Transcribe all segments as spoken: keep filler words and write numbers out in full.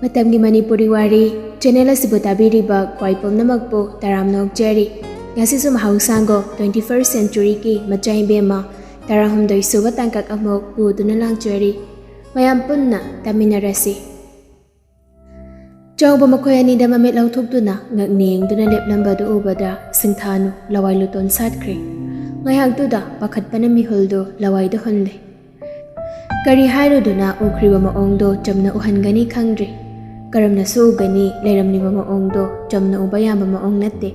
ꯃꯇꯝꯒꯤ ꯃꯅꯤꯄꯨꯔꯤ ꯋꯥꯔꯤ ꯆꯦꯅꯦꯜ ꯑꯁꯤꯕꯨ ꯇꯥꯕꯤꯔꯤꯕ ꯈ꯭ꯋꯥꯏ ꯄꯨꯝꯅꯃꯛꯄꯨ ꯇꯔꯥꯝꯅ ꯑꯣꯛꯆꯔꯤ꯫ ꯉꯁꯤꯁꯨ ꯃꯍꯧꯁꯥꯒꯨꯝ twenty first century ꯒꯤ ꯃꯆꯥ ꯏꯕꯦꯝꯃ ꯇꯔꯥꯍꯨꯝꯗꯣꯏ ꯁꯨꯕ ꯇꯥꯡꯀꯛ ꯑꯃꯨꯛ ꯄꯨꯗꯨꯅ ꯂꯥꯛꯆꯔꯤ꯫ ꯃꯌꯥꯝ ꯄꯨꯟꯅ ꯇꯥꯃꯤꯟꯅꯔꯁꯤ꯫ ꯆꯥꯎꯕ ꯃꯈꯣꯏ ꯑꯅꯤꯗ ꯃꯃꯤꯠ ꯂꯥꯎꯊꯣꯛꯇꯨꯅ ꯉꯛꯅ ꯌꯦꯡꯗꯨꯅ ꯂꯦꯞꯂꯝꯕꯗꯨ ꯎꯕꯗ ꯁꯤꯡꯊꯥꯅꯨ ꯂꯋꯥꯏ ꯂꯨꯇꯣꯟ ꯁꯥꯠꯈ꯭ꯔꯦ꯫ ꯉꯥꯏꯍꯥꯛꯇꯨꯗ ꯄꯥꯈꯠꯄꯅ ꯃꯤꯍꯨꯜꯗꯨ ꯂꯋꯥꯏꯗ ꯍꯨꯜꯂꯦ꯫ ꯀꯔꯤ ꯍꯥꯏꯔꯨꯗꯨꯅ ꯎꯈ꯭ꯔꯤꯕ ꯃꯑꯣꯡꯗꯣ ꯆꯝꯅ ꯎꯍꯟꯒꯅꯤ ꯈꯪꯗ꯭ꯔꯦ꯫ ꯀꯔꯝꯅꯁꯨ ꯎꯒꯅꯤ, ꯂꯩꯔꯝꯂꯤꯕ ꯃꯑꯣꯡꯗꯣ ꯆꯝꯅ ꯎꯕ ꯌꯥꯕ ꯃꯑꯣꯡ ꯅꯠꯇꯦ꯫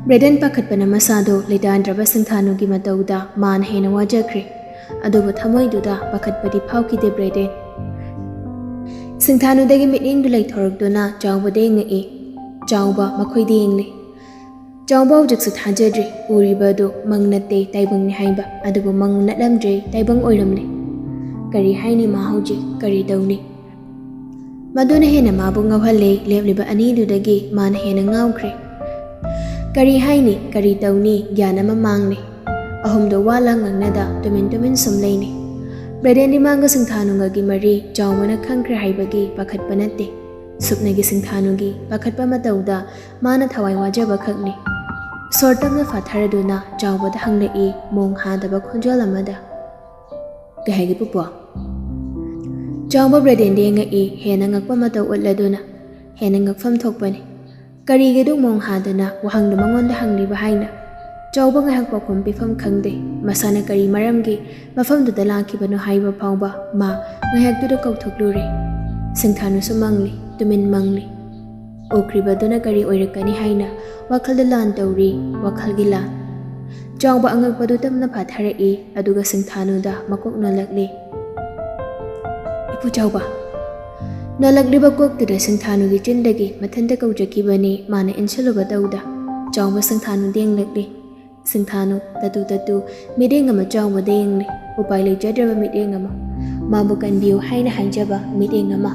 ꯕ꯭ꯔꯦꯗꯦꯟ ꯄꯥꯈꯠꯄꯅ ꯃꯁꯥꯗꯣ ꯂꯩꯇꯥꯟꯗ꯭ꯔꯕ ꯁꯤꯡꯊꯥꯅꯨꯒꯤ ꯃꯇꯧꯗ ꯃꯥꯅ ꯍꯦꯟꯅ ꯋꯥꯖꯈ꯭ꯔꯦ꯫ ꯑꯗꯨꯕꯨ ꯊꯃꯣꯏꯗꯨꯗ ꯄꯥꯈꯠꯄꯗꯤ ꯐꯥꯎꯈꯤꯗꯦ ꯕ꯭ꯔꯦꯗꯦꯟ꯫ ꯁꯤꯡꯊꯥꯅꯨꯗꯒꯤ ꯃꯤꯠꯌꯦꯡꯗꯨ ꯂꯩꯊꯣꯔꯛꯇꯨꯅ ꯆꯥꯎꯕꯗ ꯌꯦꯡꯉꯛꯏ꯫ ꯆꯥꯎꯕ ꯃꯈꯣꯏꯗ ꯌꯦꯡꯂꯤ꯫ ꯆꯥꯎꯕ ꯍꯧꯖꯤꯛꯁꯨ ꯊꯥꯖꯗ꯭ꯔꯤ꯫ ꯎꯔꯤꯕ ꯑꯗꯨ ꯃꯪ ꯅꯠꯇꯦ, ꯇꯥꯏꯕꯪꯅꯤ ꯍꯥꯏꯕ꯫ ꯑꯗꯨꯕꯨ ꯃꯪ ꯅꯠꯂꯝꯗ꯭ꯔꯦ, ꯇꯥꯏꯕꯪ ꯑꯣꯏꯔꯝꯂꯦ꯫ ꯀꯔꯤ ꯍꯥꯏꯅꯤ ꯃꯥ ꯍꯧꯖꯤꯛ? ꯀꯔꯤ ꯇꯧꯅꯤ? ꯃꯗꯨꯅ ꯍꯦꯟꯅ ꯃꯥꯕꯨ ꯉꯥꯎꯍꯜꯂꯦ꯫ ꯂꯦꯞꯂꯤꯕ ꯑꯅꯤꯗꯨꯗꯒꯤ ꯃꯥꯅ ꯍꯦꯟꯅ ꯉꯥꯎꯈ꯭ꯔꯦ꯫ ꯀꯔꯤ ꯍꯥꯏꯅꯤ? ꯀꯔꯤ ꯇꯧꯅꯤ? ꯒ꯭ꯌꯥꯟ ꯑꯃ ꯃꯥꯡꯂꯦ꯫ ꯑꯍꯨꯝꯗꯣ ꯋꯥ ꯂꯥꯡ ꯉꯥꯡꯅꯗ ꯇꯨꯃꯤꯟ ꯇꯨꯃꯤꯟ ꯁꯨꯝ ꯂꯩꯅꯩ꯫ ꯕ꯭ꯔꯦꯗꯦꯟꯗꯤ ꯃꯥꯒ ꯁꯤꯡꯊꯥꯅꯨꯒꯒꯤ ꯃꯔꯤ ꯆꯥꯎꯕꯅ ꯈꯪꯈ꯭ꯔꯦ ꯍꯥꯏꯕꯒꯤ ꯄꯥꯈꯠꯄ ꯅꯠꯇꯦ꯫ ꯁꯨꯞꯅꯒꯤ ꯁꯤꯡꯊꯥꯅꯨꯒꯤ ꯄꯥꯈꯠꯄ ꯃꯇꯧꯗ ꯃꯥꯅ ꯊꯋꯥꯏ ꯋꯥꯖꯕ ꯈꯛꯅꯤ꯫ ꯁꯣꯔ ꯇꯞꯅ ꯐꯥꯊꯔꯗꯨꯅ ꯆꯥꯎꯕꯗ ꯍꯪꯂꯛꯏ ꯃꯣꯡ ꯍꯥꯗꯕ ꯈꯣꯟꯖꯦꯜ ꯑꯃꯗ꯫ "ꯀꯩ ꯍꯥꯏꯒꯦ ꯄꯨꯄꯨ?" ꯆꯥꯎꯕ ꯕ꯭ꯔꯦꯗꯦꯟꯗ ꯌꯦꯡꯉꯛꯏ, ꯍꯦꯟꯅ ꯉꯛꯄ ꯃꯇꯧ ꯎꯠꯂꯗꯨꯅ꯫ "ꯍꯦꯟꯅ ꯉꯛꯐꯝ ꯊꯣꯛꯄꯅꯤ꯫ ꯀꯔꯤꯒꯤꯗꯨ ꯃꯣꯡ ꯍꯥꯗꯅ ꯋꯥꯍꯪꯗꯨ ꯃꯉꯣꯟꯗ ꯍꯪꯂꯤꯕ ꯍꯥꯏꯅ?" ꯆꯥꯎꯕ ꯉꯥꯏꯍꯥꯛ ꯄꯥꯎꯈꯨꯝ ꯄꯤꯐꯝ ꯈꯪꯗꯦ꯫ ꯃꯁꯥꯅ ꯀꯔꯤ ꯃꯔꯝꯒꯤ ꯃꯐꯝꯗꯨꯗ ꯂꯥꯛꯈꯤꯕꯅꯣ ꯍꯥꯏꯕ ꯐꯥꯎꯕ ꯃꯥ ꯉꯥꯏꯍꯥꯛꯇꯨꯗ ꯀꯥꯎꯊꯣꯛꯂꯨꯔꯦ꯫ ꯁꯤꯡꯊꯥꯅꯨꯁꯨ ꯃꯪꯂꯤ, ꯇꯨꯃꯤꯟ ꯃꯪꯂꯤ꯫ ꯎꯈ꯭ꯔꯤꯕꯗꯨꯅ ꯀꯔꯤ ꯑꯣꯏꯔꯛꯀꯅꯤ ꯍꯥꯏꯅ ꯋꯥꯈꯜꯗ ꯂꯥꯟ ꯇꯧꯔꯤ, ꯋꯥꯈꯜꯒꯤ ꯂꯥꯟ꯫ ꯆꯥꯎꯕ ꯑꯉꯛꯄꯗꯨ ꯇꯞꯅ ꯐꯥꯊꯔꯛꯏ, ꯑꯗꯨꯒ ꯁꯤꯡꯊꯥꯅꯨꯗ ꯃꯀꯣꯛ ꯅꯣꯜꯂꯛꯂꯤ꯫ "ꯏꯄꯨ ꯆꯥꯎꯕ!" ꯅꯣꯜꯂꯛꯂꯤꯕ ꯀꯣꯛꯇꯨꯗ ꯁꯤꯡꯊꯥꯅꯨꯒꯤ ꯆꯤꯟꯗꯒꯤ ꯃꯊꯟꯇ ꯀꯧꯖꯈꯤꯕꯅꯤ, ꯃꯥꯅ ꯏꯟꯁꯤꯜꯂꯨꯕ ꯇꯧꯗ꯫ ꯆꯥꯎꯕ ꯁꯤꯡꯊꯥꯅꯨꯗ ꯌꯦꯡꯂꯛꯂꯤ꯫ ꯁꯤꯡꯊꯥꯅꯨ ꯇꯇꯨ ꯇꯇꯨ ꯃꯤꯠꯌꯦꯡ ꯑꯃ ꯆꯥꯎꯕꯗ ꯌꯦꯡꯂꯤ꯫ ꯎꯄꯥꯏ ꯂꯩꯖꯗ꯭ꯔꯕ ꯃꯤꯠꯌꯦꯡ ꯑꯃ꯫ ꯃꯥꯕꯨ ꯀꯟꯕꯤꯌꯨ ꯍꯥꯏꯅ ꯍꯥꯏꯖꯕ ꯃꯤꯠꯌꯦꯡ ꯑꯃ꯫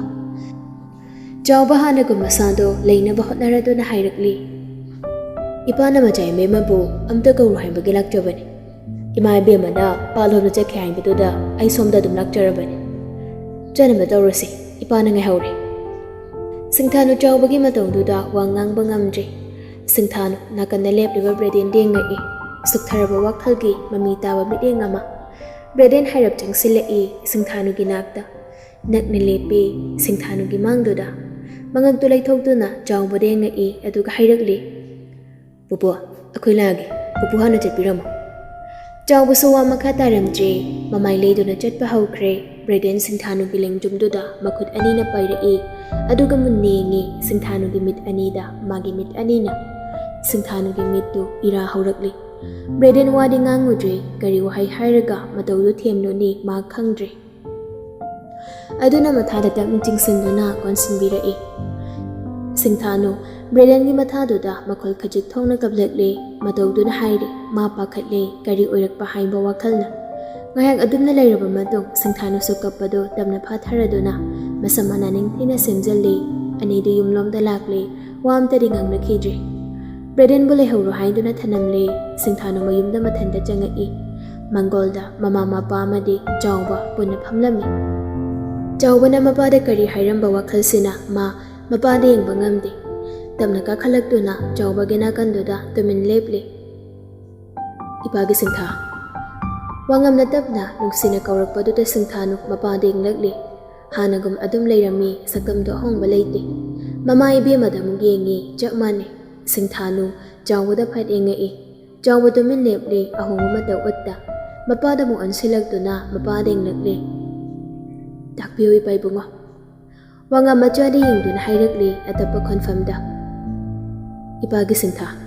ꯆꯥꯎꯕ ꯍꯥꯟꯅꯒꯨꯝ ꯃꯁꯥꯗꯣ ꯂꯩꯅꯕ ꯍꯣꯠꯅꯔꯗꯨꯅ ꯍꯥꯏꯔꯛꯂꯤ꯫ "ꯏꯄꯥꯅ ꯃꯆꯥ ꯏꯕꯦꯝꯃꯕꯨ ꯑꯝꯇ ꯀꯧꯔꯨ ꯍꯥꯏꯕꯒꯤ ꯂꯥꯛꯆꯕꯅꯤ꯫ ꯏꯃꯥ ꯏꯕꯦꯝꯃꯅ ꯄꯥꯠꯂꯣꯝꯗ ꯆꯠꯈꯤ ꯍꯥꯏꯕꯗꯨꯗ ꯑꯩ ꯁꯣꯝꯗ ꯑꯗꯨꯝ ꯂꯥꯛꯆꯔꯕꯅꯤ꯫ ꯆꯠꯅꯕ ꯇꯧꯔꯁꯤ, ꯏꯄꯥꯅ ꯉꯥꯏꯍꯧꯔꯦ꯫" ꯁꯤꯡꯊꯥꯅꯨ ꯆꯥꯎꯕꯒꯤ ꯃꯇꯧꯗꯨꯗ ꯋꯥ ꯉꯥꯡꯕ ꯉꯝꯗ꯭ꯔꯦ꯫ ꯁꯤꯡꯊꯥꯅꯨ ꯅꯥꯀꯟꯗ ꯂꯦꯞꯂꯤꯕ ꯕ꯭ꯔꯦꯗꯦꯟꯗ ꯌꯦꯡꯉꯛꯏ꯫ ꯁꯨꯛꯊꯔꯕ ꯋꯥꯈꯜꯒꯤ ꯃꯃꯤ ꯇꯥꯕ ꯃꯤꯠꯌꯦꯡ ꯑꯃ꯫ ꯕ꯭ꯔꯦꯗꯦꯟ ꯍꯥꯏꯔꯞ ꯆꯪꯁꯤꯜꯂꯛꯏ ꯁꯤꯡꯊꯥꯅꯨꯒꯤ ꯅꯥꯛꯇ꯫ ꯅꯛꯅ ꯂꯦꯞꯄꯤ ꯁꯤꯡꯊꯥꯅꯨꯒꯤ ꯃꯥꯡꯗꯨꯗ꯫ ꯃꯉꯛꯇꯨ ꯂꯩꯊꯣꯛꯇꯨꯅ ꯆꯥꯎꯕꯗ ꯌꯦꯡꯉꯛꯏ, ꯑꯗꯨꯒ ꯍꯥꯏꯔꯛꯂꯤ, "ꯄꯨꯄꯨ, ꯑꯩꯈꯣꯏ ꯂꯥꯛꯑꯒꯦ꯫ ꯄꯨꯄꯨ ꯍꯥꯟꯅ ꯆꯠꯄꯤꯔꯝꯃꯣ꯫" ꯆꯥꯎꯕꯁꯨ ꯋꯥ ꯃꯈꯥ ꯇꯥꯔꯝꯗ꯭ꯔꯦ꯫ ꯃꯃꯥꯏ ꯂꯩꯗꯨꯅ ꯆꯠꯄ ꯍꯧꯈ꯭ꯔꯦ꯫ ꯕ꯭ꯔꯦꯗꯦꯟ ꯁꯤꯡꯊꯥꯅꯨꯒꯤ ꯂꯦꯡꯖꯨꯝꯗꯨꯗ ꯃꯈꯨꯠ ꯑꯅꯤꯅ ꯄꯥꯏꯔꯛꯏ, ꯑꯗꯨꯒ ꯃꯨꯟꯅ ꯌꯦꯡꯉꯤ ꯁꯤꯡꯊꯥꯅꯨꯒꯤ ꯃꯤꯠ ꯑꯅꯤꯗ ꯃꯥꯒꯤ ꯃꯤꯠ ꯑꯅꯤꯅ꯫ ꯁꯤꯡꯊꯥꯅꯨꯒꯤ ꯃꯤꯠꯇꯨ ꯏꯔꯥ ꯍꯧꯔꯛꯂꯤ꯫ ꯕ꯭ꯔꯦꯗꯦꯟ ꯋꯥꯗꯤ ꯉꯥꯡꯉꯨꯗ꯭ꯔꯦ꯫ ꯀꯔꯤ ꯋꯥꯍꯩ ꯍꯥꯏꯔꯒ ꯃꯇꯧꯗꯨ ꯊꯦꯝꯂꯨꯅꯤ ꯃꯥ ꯈꯪꯗ꯭ꯔꯦ꯫ ꯑꯗꯨꯅ ꯃꯊꯥꯗ ꯇꯞꯅ ꯆꯤꯡꯁꯤꯟꯗꯨꯅ ꯀꯣꯟꯁꯤꯟꯕꯤꯔꯛꯏ꯫ ꯁꯤꯡꯊꯥꯅꯨ ꯕ꯭ꯔꯦꯗꯦꯟꯒꯤ ꯃꯊꯥꯗꯨꯗ ꯃꯈꯨꯜ ꯈꯖꯤꯛ ꯊꯣꯛꯅ ꯀꯞꯂꯛꯂꯦ꯫ ꯃꯇꯧꯗꯨꯅ ꯍꯥꯏꯔꯤ, ꯃꯥ ꯄꯥꯈꯠꯂꯦ, ꯀꯔꯤ ꯑꯣꯏꯔꯛꯄ ꯍꯥꯏꯕ ꯋꯥꯈꯜꯅ꯫ ꯉꯥꯏꯍꯥꯛ ꯑꯗꯨꯝꯅ ꯂꯩꯔꯕ ꯃꯇꯨꯡ ꯁꯤꯡꯊꯥꯅꯨꯁꯨ ꯀꯞꯄꯗꯨ ꯇꯞꯅ ꯐꯥꯊꯔꯗꯨꯅ ꯃꯁꯝ ꯃꯅꯥ ꯅꯤꯡꯊꯤꯅ ꯁꯦꯝꯖꯤꯜꯂꯤ꯫ ꯑꯅꯤꯗꯨ ꯌꯨꯝꯂꯣꯝꯗ ꯂꯥꯛꯂꯦ꯫ ꯋꯥ ꯑꯝꯇꯗꯤ ꯉꯥꯡꯅꯈꯤꯗ꯭ꯔꯦ꯫ ꯕ꯭ꯔꯦꯗꯦꯟꯕꯨ ꯂꯩꯍꯧꯔꯣ ꯍꯥꯏꯗꯨꯅ ꯊꯅꯝꯂꯦ꯫ ꯁꯤꯡꯊꯥꯅꯨ ꯃꯌꯨꯝꯗ ꯃꯊꯟꯇ ꯆꯪꯉꯛꯏ꯫ ꯃꯪꯒꯣꯜꯗ ꯃꯃꯥ ꯃꯄꯥ ꯑꯃꯗꯤ ꯆꯥꯎꯕ ꯄꯨꯟꯅ ꯐꯝꯂꯝꯃꯤ꯫ ꯆꯥꯎꯕꯅ ꯃꯄꯥꯗ ꯀꯔꯤ ꯍꯥꯏꯔꯝꯕ ꯋꯥꯈꯜꯁꯤꯅ ꯃꯥ ꯃꯄꯥꯗ ꯌꯦꯡꯕ ꯉꯝꯗꯦ꯫ ꯇꯞꯅ ꯀꯥꯈꯠꯂꯛꯇꯨꯅ ꯆꯥꯎꯕꯒꯤ ꯅꯥꯀꯟꯗꯨꯗ ꯇꯨꯃꯤꯟ ꯂꯦꯞꯂꯤ꯫ "ꯏꯄꯥꯒꯤ ꯁꯤꯡꯊꯥ꯫" ꯋꯥꯉꯝꯅ ꯇꯞꯅ ꯅꯨꯡꯁꯤꯅ ꯀꯧꯔꯛꯄꯗꯨꯗ ꯁꯤꯡꯊꯥꯅꯨ ꯃꯄꯥꯗ ꯌꯦꯡꯂꯛꯂꯤ꯫ ꯍꯥꯟꯅꯒꯨꯝ ꯑꯗꯨꯝ ꯂꯩꯔꯝꯃꯤ, ꯁꯛꯇꯝꯗꯨ ꯑꯍꯣꯡꯕ ꯂꯩꯇꯦ꯫ ꯃꯃꯥ ꯏꯕꯦꯝꯃꯗ ꯑꯃꯨꯛ ꯌꯦꯡꯉꯤ, ꯆꯞ ꯃꯥꯟꯅꯩ꯫ ꯁꯤꯡꯊꯥꯅꯨ ꯆꯥꯎꯕꯗ ꯐꯠ ꯌꯦꯡꯉꯛꯏ꯫ ꯆꯥꯎꯕ ꯇꯨꯃꯤꯟ ꯂꯦꯞꯂꯤ, ꯑꯍꯣꯡꯕ ꯃꯇꯧ ꯎꯠꯇ꯫ ꯃꯄꯥꯗ ꯑꯃꯨꯛ ꯑꯣꯟꯁꯤꯜꯂꯛꯇꯨꯅ ꯃꯄꯥꯗ ꯌꯦꯡꯂꯛꯂꯤ꯫ "ꯇꯥꯛꯄꯤꯌꯨ ꯏꯄꯥ ꯏꯕꯨꯡꯉꯣ꯫" ꯋꯥꯉꯥꯡ ꯃꯆꯥꯗ ꯌꯦꯡꯗꯨꯅ ꯍꯥꯏꯔꯛꯂꯤ ꯑꯇꯞꯄ ꯈꯣꯟꯐꯝꯗ, "ꯏꯄꯥꯒꯤ ꯁꯤꯡꯊꯥ,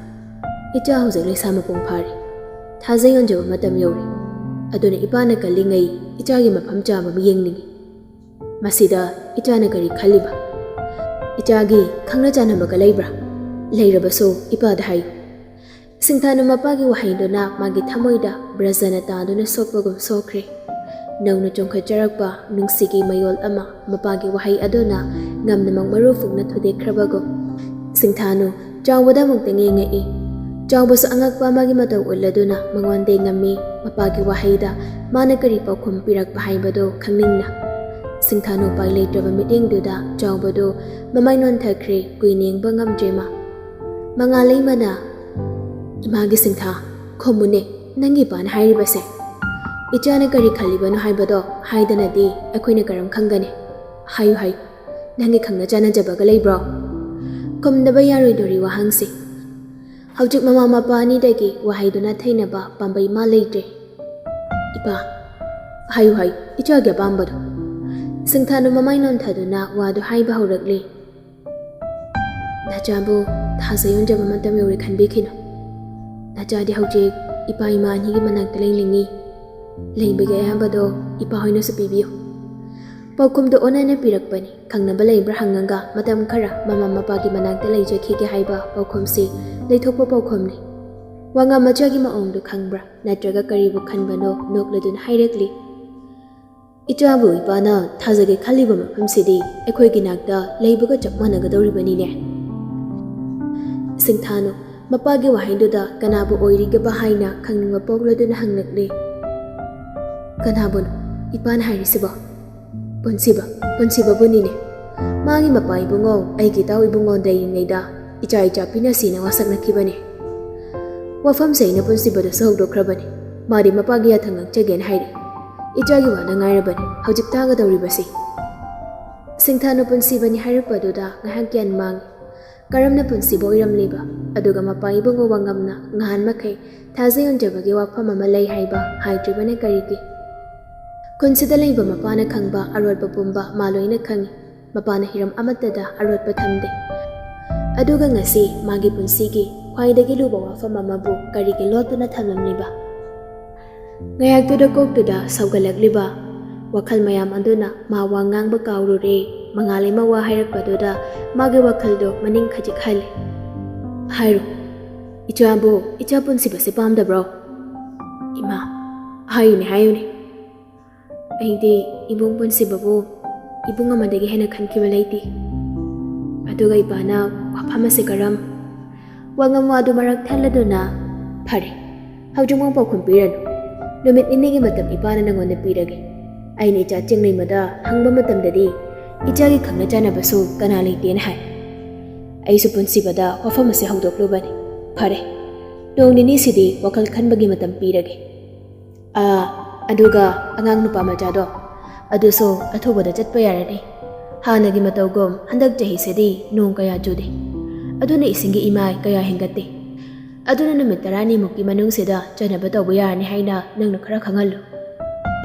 ꯏꯆꯥ ꯍꯧꯖꯤꯛ ꯂꯩꯁꯥ ꯃꯄꯨꯡ ꯐꯥꯔꯦ꯫ ꯊꯥꯖ ꯌꯣꯟꯖꯕ ꯃꯇꯝ ꯌꯧꯔꯦ꯫ ꯑꯗꯨꯅ ꯏꯄꯥꯅ ꯀꯜꯂꯤꯉꯩ ꯏꯆꯥꯒꯤ ꯃꯐꯝ ꯆꯥꯕ ꯑꯃ ꯌꯦꯡꯅꯤꯡꯏ꯫ ꯃꯁꯤꯗ ꯏꯆꯥꯅ ꯀꯔꯤ ꯈꯜꯂꯤꯕ? ꯏꯆꯥꯒꯤ ꯈꯪꯅ ꯆꯥꯟꯅꯕꯒ ꯂꯩꯕ꯭ꯔꯥ? ꯂꯩꯔꯕꯁꯨ ꯏꯄꯥꯗ ꯍꯥꯏꯌꯨ꯫" ꯁꯤꯡꯊꯥꯅꯨ ꯃꯄꯥꯒꯤ ꯋꯥꯍꯩꯗꯨꯅ ꯃꯥꯒꯤ ꯊꯃꯣꯏꯗ ꯕ꯭ꯔꯖꯅ ꯇꯥꯗꯨꯅ ꯁꯣꯛꯄꯒꯨꯝ ꯁꯣꯛꯈ꯭ꯔꯦ꯫ ꯅꯧꯅ ꯆꯣꯡꯈꯠꯆꯔꯛꯄ ꯅꯨꯡꯁꯤꯒꯤ ꯃꯌꯣꯜ ꯑꯃ ꯃꯄꯥꯒꯤ ꯋꯥꯍꯩ ꯑꯗꯨꯅ ꯉꯝꯅꯃꯛ ꯃꯔꯨ ꯐꯨꯛꯅ ꯊꯨꯗꯦꯛꯈ꯭ꯔꯕꯒꯨꯝ꯫ ꯁꯤꯡꯊꯥꯅꯨ ꯆꯥꯎꯕꯗ ꯑꯃꯨꯛꯇꯪ ꯌꯦꯡꯉꯛꯏ꯫ ꯆꯥꯎꯕꯁꯨ ꯑꯉꯛꯄ ꯑꯃꯒꯤ ꯃꯇꯧ ꯎꯠꯂꯗꯨꯅ ꯃꯉꯣꯟꯗ ꯌꯦꯡꯉꯝꯃꯤ꯫ ꯃꯄꯥꯒꯤ ꯋꯥꯍꯩꯗ ꯃꯥꯅ ꯀꯔꯤ ꯄꯥꯎꯈꯨꯝ ꯄꯤꯔꯛꯄ ꯍꯥꯏꯕꯗꯨ ꯈꯪꯅꯤꯡꯅ꯫ ꯁꯤꯡꯊꯥꯅ ꯎꯄꯥꯏ ꯂꯩꯇ꯭ꯔꯕ ꯃꯤꯠꯌꯦꯡꯗꯨꯗ ꯆꯥꯎꯕꯗꯨ ꯃꯃꯥꯏ ꯅꯣꯟꯊꯈ꯭ꯔꯦ꯫ ꯀꯨꯏꯅ ꯌꯦꯡꯕ ꯉꯝꯗ꯭ꯔꯦ ꯃꯥ꯫ ꯃꯉꯥꯜꯂꯩꯃꯅ, "ꯏꯃꯥꯒꯤ ꯁꯤꯡꯊꯥ, ꯈꯨꯝꯃꯨꯅꯦ, ꯅꯪꯒꯤ ꯏꯄꯥꯅ ꯍꯥꯏꯔꯤꯕꯁꯦ꯫ ꯏꯆꯥꯅ ꯀꯔꯤ ꯈꯜꯂꯤꯕꯅꯣ ꯍꯥꯏꯕꯗꯣ ꯍꯥꯏꯗꯅꯗꯤ ꯑꯩꯈꯣꯏꯅ ꯀꯔꯝ ꯈꯪꯒꯅꯤ? ꯍꯥꯏꯌꯨ, ꯍꯥꯏꯌꯨ, ꯅꯪꯒꯤ ꯈꯪꯅ ꯆꯥꯟꯅꯖꯕꯒ ꯂꯩꯕ꯭ꯔꯣ?" ꯈꯨꯝꯗꯕ ꯌꯥꯔꯣꯏꯗꯣꯔꯤ ꯋꯥꯍꯪꯁꯦ꯫ ꯍꯧꯖꯤꯛ ꯃꯃꯥ ꯃꯄꯥ ꯑꯅꯤꯗꯒꯤ ꯋꯥꯍꯩꯗꯨꯅ ꯊꯩꯅꯕ ꯄꯥꯝꯕꯩ ꯃꯥ ꯂꯩꯇ꯭ꯔꯦ꯫ "ꯏꯄꯥ, ꯍꯥꯏꯌꯨ, ꯍꯥꯏꯌꯨ, ꯏꯆꯥꯒꯤ ꯑꯄꯥꯝꯕꯗꯣ꯫" ꯁꯤꯡꯊꯥꯅ ꯃꯃꯥꯏ ꯅꯣꯟꯊꯗꯨꯅ ꯋꯥꯗꯨ ꯍꯥꯏꯕ ꯍꯧꯔꯛꯂꯤ꯫ "ꯅꯆꯥꯕꯨ ꯊꯥꯖ ꯌꯣꯟꯖꯕ ꯃꯇꯝ ꯌꯧꯔꯦ ꯈꯟꯕꯤꯈꯤꯅꯨ꯫ ꯅꯆꯥꯗꯤ ꯍꯧꯖꯤꯛ ꯏꯄꯥ ꯏꯃꯥ ꯑꯅꯤꯒꯤ ꯃꯅꯥꯛꯇ ꯂꯩꯅꯤꯡꯉꯤ꯫ ꯂꯩꯕꯒꯤ ꯑꯌꯥꯕꯗꯣ ꯏꯄꯥ ꯍꯣꯏꯅꯁꯨ ꯄꯤꯕꯤꯌꯨ꯫" ꯄꯥꯎꯈꯨꯝꯗꯣ ꯑꯣꯟꯅꯅ ꯄꯤꯔꯛꯄꯅꯤ꯫ ꯈꯪꯅꯕ ꯂꯩꯕ꯭ꯔꯥ ꯍꯪꯉꯒ ꯃꯇꯝ ꯈꯔ ꯃꯃꯥ ꯃꯄꯥꯒꯤ ꯃꯅꯥꯛꯇ ꯂꯩꯖꯈꯤꯒꯦ ꯍꯥꯏꯕ ꯄꯥꯎꯈꯨꯝꯁꯤ ꯂꯩꯊꯣꯛꯄ ꯄꯥꯎꯈꯨꯝꯅꯤ꯫ ꯋꯥꯉꯥꯡ ꯃꯆꯥꯒꯤ ꯃꯑꯣꯡꯗꯨ ꯈꯪꯕ꯭ꯔꯥ? ꯅꯠꯇ꯭ꯔꯒ ꯀꯔꯤꯕꯨ ꯈꯟꯕꯅꯣ ꯅꯣꯛꯂꯗꯨꯅ ꯍꯥꯏꯔꯛꯂꯤ꯫ "ꯏꯆꯥꯕꯨ ꯏꯄꯥꯅ ꯊꯥꯖꯒꯦ ꯈꯜꯂꯤꯕ ꯃꯐꯝꯁꯤꯗꯤ ꯑꯩꯈꯣꯏꯒꯤ ꯅꯥꯛꯇ ꯂꯩꯕꯒ ꯆꯞ ꯃꯥꯟꯅꯒꯗꯧꯔꯤꯕꯅꯤꯅꯦ꯫" ꯁꯤꯡꯊꯥꯅꯨ ꯃꯄꯥꯒꯤ ꯋꯥꯍꯩꯗꯨꯗ ꯀꯅꯥꯕꯨ ꯑꯣꯏꯔꯤꯒꯕ ꯍꯥꯏꯅ ꯈꯪꯅꯤꯡꯕ ꯄꯣꯛꯂꯗꯨꯅ ꯍꯪꯂꯛꯂꯤ꯫ "ꯀꯅꯥꯕꯨꯅꯣ ꯏꯄꯥꯅ ꯍꯥꯏꯔꯤꯁꯤꯕꯣ?" "ꯄꯨꯟꯁꯤꯕ, ꯄꯨꯟꯁꯤꯕꯕꯨꯅꯤꯅꯦ꯫ ꯃꯥꯒꯤ ꯃꯄꯥ ꯏꯕꯨꯡꯉꯣ, ꯑꯩꯒꯤ ꯏꯇꯥꯎ ꯏꯕꯨꯡꯉꯣ ꯂꯩꯔꯤꯉꯩꯗ ꯏꯆꯥ ꯏꯆꯥ ꯄꯤꯅꯁꯤꯅ ꯋꯥꯁꯛꯅꯈꯤꯕꯅꯦ꯫ ꯋꯥꯐꯝꯁꯦ ꯑꯩꯅ ꯄꯨꯟꯁꯤꯕꯗꯁꯨ ꯍꯧꯗꯣꯛꯈ꯭ꯔꯕꯅꯤ꯫ ꯃꯥꯗꯤ ꯃꯄꯥꯒꯤ ꯌꯥꯊꯪ ꯉꯥꯛꯆꯒꯦꯅ ꯍꯥꯏꯔꯤ꯫ ꯏꯆꯥꯒꯤ ꯋꯥꯗ ꯉꯥꯏꯔꯕꯅꯤ ꯍꯧꯖꯤꯛ ꯇꯥꯒꯗꯧꯔꯤꯕꯁꯤ꯫" ꯁꯤꯡꯊꯥꯅ ꯄꯨꯟꯁꯤꯕꯅꯤ ꯍꯥꯏꯔꯛꯄꯗꯨꯗ ꯉꯥꯏꯍꯥꯛ ꯒ꯭ꯌꯥꯟ ꯃꯥꯡꯉꯤ꯫ ꯀꯔꯝꯅ ꯄꯨꯟꯁꯤꯕ ꯑꯣꯏꯔꯝꯂꯤꯕ? ꯑꯗꯨꯒ ꯃꯄꯥ ꯏꯕꯨꯡꯉꯣ ꯋꯥꯉꯝꯅ ꯉꯍꯥꯟ ꯃꯈꯩ ꯊꯥꯖ ꯌꯣꯟꯖꯕꯒꯤ ꯋꯥꯐꯝ ꯑꯃ ꯂꯩ ꯍꯥꯏꯕ ꯍꯥꯏꯗ꯭ꯔꯤꯕꯅ ꯀꯔꯤꯒꯤ? ꯈꯨꯟꯁꯤꯗ ꯂꯩꯕ ꯃꯄꯥꯅ ꯈꯪꯕ ꯑꯔꯣꯠꯄ ꯄꯨꯝꯕ ꯃꯥ ꯂꯣꯏꯅ ꯈꯪꯏ꯫ ꯃꯄꯥꯅ ꯍꯤꯔꯝ ꯑꯃꯠꯇꯗ ꯑꯔꯣꯠꯄ ꯊꯝꯗꯦ꯫ ꯑꯗꯨꯒ ꯉꯁꯤ ꯃꯥꯒꯤ ꯄꯨꯟꯁꯤꯒꯤ ꯈ꯭ꯋꯥꯏꯗꯒꯤ ꯂꯨꯕ ꯋꯥꯐꯝ ꯑꯃꯕꯨ ꯀꯔꯤꯒꯤ ꯂꯣꯠꯇꯨꯅ ꯊꯝꯂꯝꯂꯤꯕ? ꯉꯥꯏꯍꯥꯛꯇꯨꯗ ꯀꯣꯛꯇꯨꯗ ꯁꯧꯒꯠꯂꯛꯂꯤꯕ ꯋꯥꯈꯜ ꯃꯌꯥꯝ ꯑꯗꯨꯅ ꯃꯥ ꯋꯥ ꯉꯥꯡꯕ ꯀꯥꯎꯔꯨꯔꯦ꯫ ꯃꯉꯥꯜ ꯑꯃ ꯋꯥ ꯍꯥꯏꯔꯛꯄꯗꯨꯗ ꯃꯥꯒꯤ ꯋꯥꯈꯜꯗꯣ ꯃꯅꯤꯡ ꯈꯖꯤꯛ ꯍꯜꯂꯦ꯫ "ꯍꯥꯏꯔꯣ, ꯏꯆꯥꯕꯨ, ꯏꯆꯥ ꯄꯨꯟꯁꯤꯕꯁꯦ ꯄꯥꯝꯗꯕ꯭ꯔꯣ?" "ꯏꯃꯥ, ꯍꯥꯏꯌꯨꯅꯦ, ꯍꯥꯏꯌꯨꯅꯦ꯫" "ꯑꯩꯗꯤ ꯏꯕꯨꯡ ꯄꯨꯟꯁꯤꯕꯕꯨ ꯏꯕꯨꯡ ꯑꯃꯗꯒꯤ ꯍꯦꯟꯅ ꯈꯟꯈꯤꯕ ꯂꯩꯇꯦ꯫ ꯑꯗꯨꯒ ꯏꯄꯥꯅ ꯋꯥꯐꯝ ꯑꯁꯤ ꯀꯔꯝ..." ꯋꯥꯉꯝ ꯋꯥꯗꯨ ꯃꯔꯛ ꯊꯠꯂꯗꯨꯅ, "ꯐꯔꯦ, ꯍꯧꯖꯤꯛꯃꯛ ꯄꯥꯎꯈꯨꯝ ꯄꯤꯔꯅꯨ꯫ ꯅꯨꯃꯤꯠ ꯅꯤꯅꯤꯒꯤ ꯃꯇꯝ ꯏꯄꯥꯅ ꯅꯉꯣꯟꯗ ꯄꯤꯔꯒꯦ꯫ ꯑꯩꯅ ꯏꯆꯥ ꯆꯤꯡꯂꯩꯃꯗ ꯍꯪꯕ ꯃꯇꯝꯗꯗꯤ, "ꯏꯆꯥꯒꯤ ꯈꯪꯅ ꯆꯥꯟꯅꯕꯁꯨ ꯀꯅꯥ ꯂꯩꯇꯦꯅ ꯍꯥꯏ꯫ ꯑꯩꯁꯨ ꯄꯨꯟꯁꯤꯕꯗ ꯋꯥꯐꯝ ꯑꯁꯤ ꯍꯧꯗꯣꯛꯂꯨꯕꯅꯤ꯫ ꯐꯔꯦ, ꯅꯣꯡ ꯅꯤꯅꯤꯁꯤꯗꯤ ꯋꯥꯈꯜ ꯈꯟꯕꯒꯤ ꯃꯇꯝ ꯄꯤꯔꯒꯦ꯫ ꯑꯥ, ꯑꯗꯨꯒ ꯑꯉꯥꯡ ꯅꯨꯄꯥ ꯃꯆꯥꯗꯣ, ꯑꯗꯨꯁꯨ ꯑꯊꯨꯕꯗ ꯆꯠꯄ ꯌꯥꯔꯅꯤ꯫ ꯍꯥꯟꯅꯒꯤ ꯃꯇꯧꯒꯨꯝ ꯍꯟꯗꯛ ꯆꯍꯤꯁꯤꯗꯤ ꯅꯣꯡ ꯀꯌꯥ ꯆꯨꯗꯦ꯫ ꯑꯗꯨꯅ ꯏꯁꯤꯡꯒꯤ ꯏꯃꯥꯏ ꯀꯌꯥ ꯍꯦꯟꯒꯠꯇꯦ꯫ ꯑꯗꯨꯅ ꯅꯨꯃꯤꯠ ꯇꯔꯥꯅꯤꯃꯨꯛꯀꯤ ꯃꯅꯨꯡꯁꯤꯗ ꯆꯠꯅꯕ ꯇꯧꯕ ꯌꯥꯔꯅꯤ ꯍꯥꯏꯅ ꯅꯪꯅ ꯈꯔ ꯈꯪꯍꯜꯂꯨ꯫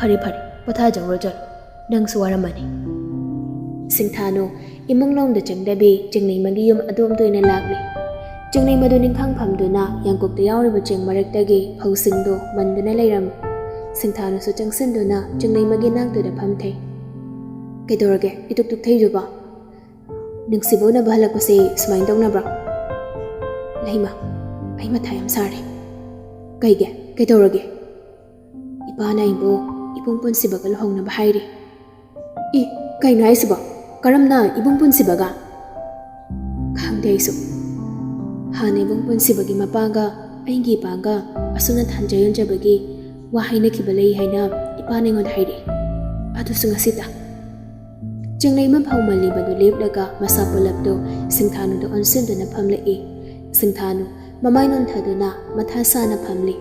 ꯐꯔꯦ, ꯐꯔꯦ, ꯄꯣꯊꯥꯖꯧꯔꯣ, ꯆꯠꯂꯣ꯫ ꯅꯪꯁꯨ ꯋꯥꯔꯝꯃꯅꯤ꯫" ꯁꯤꯡꯊꯥꯅꯨ ꯏꯃꯨꯡꯂꯣꯝꯗ ꯆꯪꯗꯕꯤ ꯆꯤꯡꯂꯩꯃꯒꯤ ꯌꯨꯝ ꯑꯗꯣꯝꯗ ꯑꯣꯏꯅ ꯂꯥꯛꯂꯤ꯫ ꯆꯤꯡꯂꯩꯃꯗꯨ ꯅꯤꯡꯈꯥꯡ ꯐꯝꯗꯨꯅ ꯌꯥꯡꯀꯣꯛꯇ ꯌꯥꯎꯔꯤꯕ ꯆꯦꯡ ꯃꯔꯛꯇꯒꯤ ꯐꯧꯁꯤꯡꯗꯨ ꯃꯟꯗꯨꯅ ꯂꯩꯔꯝꯃꯤ꯫ ꯁꯤꯡꯊꯥꯅꯨꯁꯨ ꯆꯪꯁꯤꯟꯗꯨꯅ ꯆꯤꯡꯂꯩꯃꯒꯤ ꯅꯥꯛꯇꯨꯗ ꯐꯝꯊꯩ꯫ "ꯀꯩꯗꯧꯔꯒꯦ, ꯏꯇꯨꯛ ꯇꯨꯛꯊꯩꯗꯨꯕꯣ? ꯅꯨꯡꯁꯤꯕ ꯎꯅꯕ ꯍꯜꯂꯛꯄꯁꯦ ꯁꯨꯃꯥꯏꯅ ꯇꯧꯅꯕ꯭ꯔꯣ?" "ꯂꯩꯃ, ꯑꯩ ꯃꯊꯥ ꯌꯥꯝ ꯁꯥꯔꯦ꯫" "ꯀꯩꯒꯤ? ꯀꯩꯗꯧꯔꯒꯦ?" "ꯏꯄꯥꯅ ꯑꯩꯕꯨ ꯏꯕꯨꯡ ꯄꯨꯟꯁꯤꯕꯒ ꯂꯨꯍꯣꯡꯅꯕ ꯍꯥꯏꯔꯤ꯫" "ꯏ, ꯀꯩꯅꯣ ꯍꯥꯏꯁꯤꯕꯣ? ꯀꯔꯝꯅ ꯏꯕꯨꯡ ꯄꯨꯟꯁꯤꯕꯒ?" "ꯈꯪꯗꯦ ꯑꯩꯁꯨ꯫ ꯍꯥꯟꯅ ꯏꯕꯨꯡ ꯄꯨꯟꯁꯤꯕꯒꯤ ꯃꯄꯥꯒ ꯑꯩꯒꯤ ꯏꯄꯥꯒ ꯑꯁꯨꯝꯅ ꯊꯥꯟꯖ ꯌꯣꯟꯖꯕꯒꯤ ꯋꯥ ꯍꯥꯏꯅꯈꯤꯕ ꯂꯩ ꯍꯥꯏꯅ ꯏꯄꯥꯅ ꯑꯩꯉꯣꯟꯗ ꯍꯥꯏꯔꯛꯏ꯫ ꯑꯗꯨꯁꯨ ꯉꯁꯤꯇ꯫" ꯆꯤꯡꯂꯩꯃ ꯐꯧ ꯃꯜꯂꯤꯕꯗꯨ ꯂꯦꯞꯂꯒ ꯃꯁꯥ ꯄꯨꯜꯂꯞꯇꯨ ꯁꯤꯡꯊꯥꯅꯨꯗ ꯑꯣꯟꯁꯤꯟꯗꯨꯅ ꯐꯝꯂꯛꯏ꯫ ꯁꯤꯡꯊꯥꯅꯨ ꯃꯃꯥꯏ ꯅꯣꯟꯊꯗꯨꯅ ꯃꯊꯥ ꯁꯥꯅ ꯐꯝꯂꯤ꯫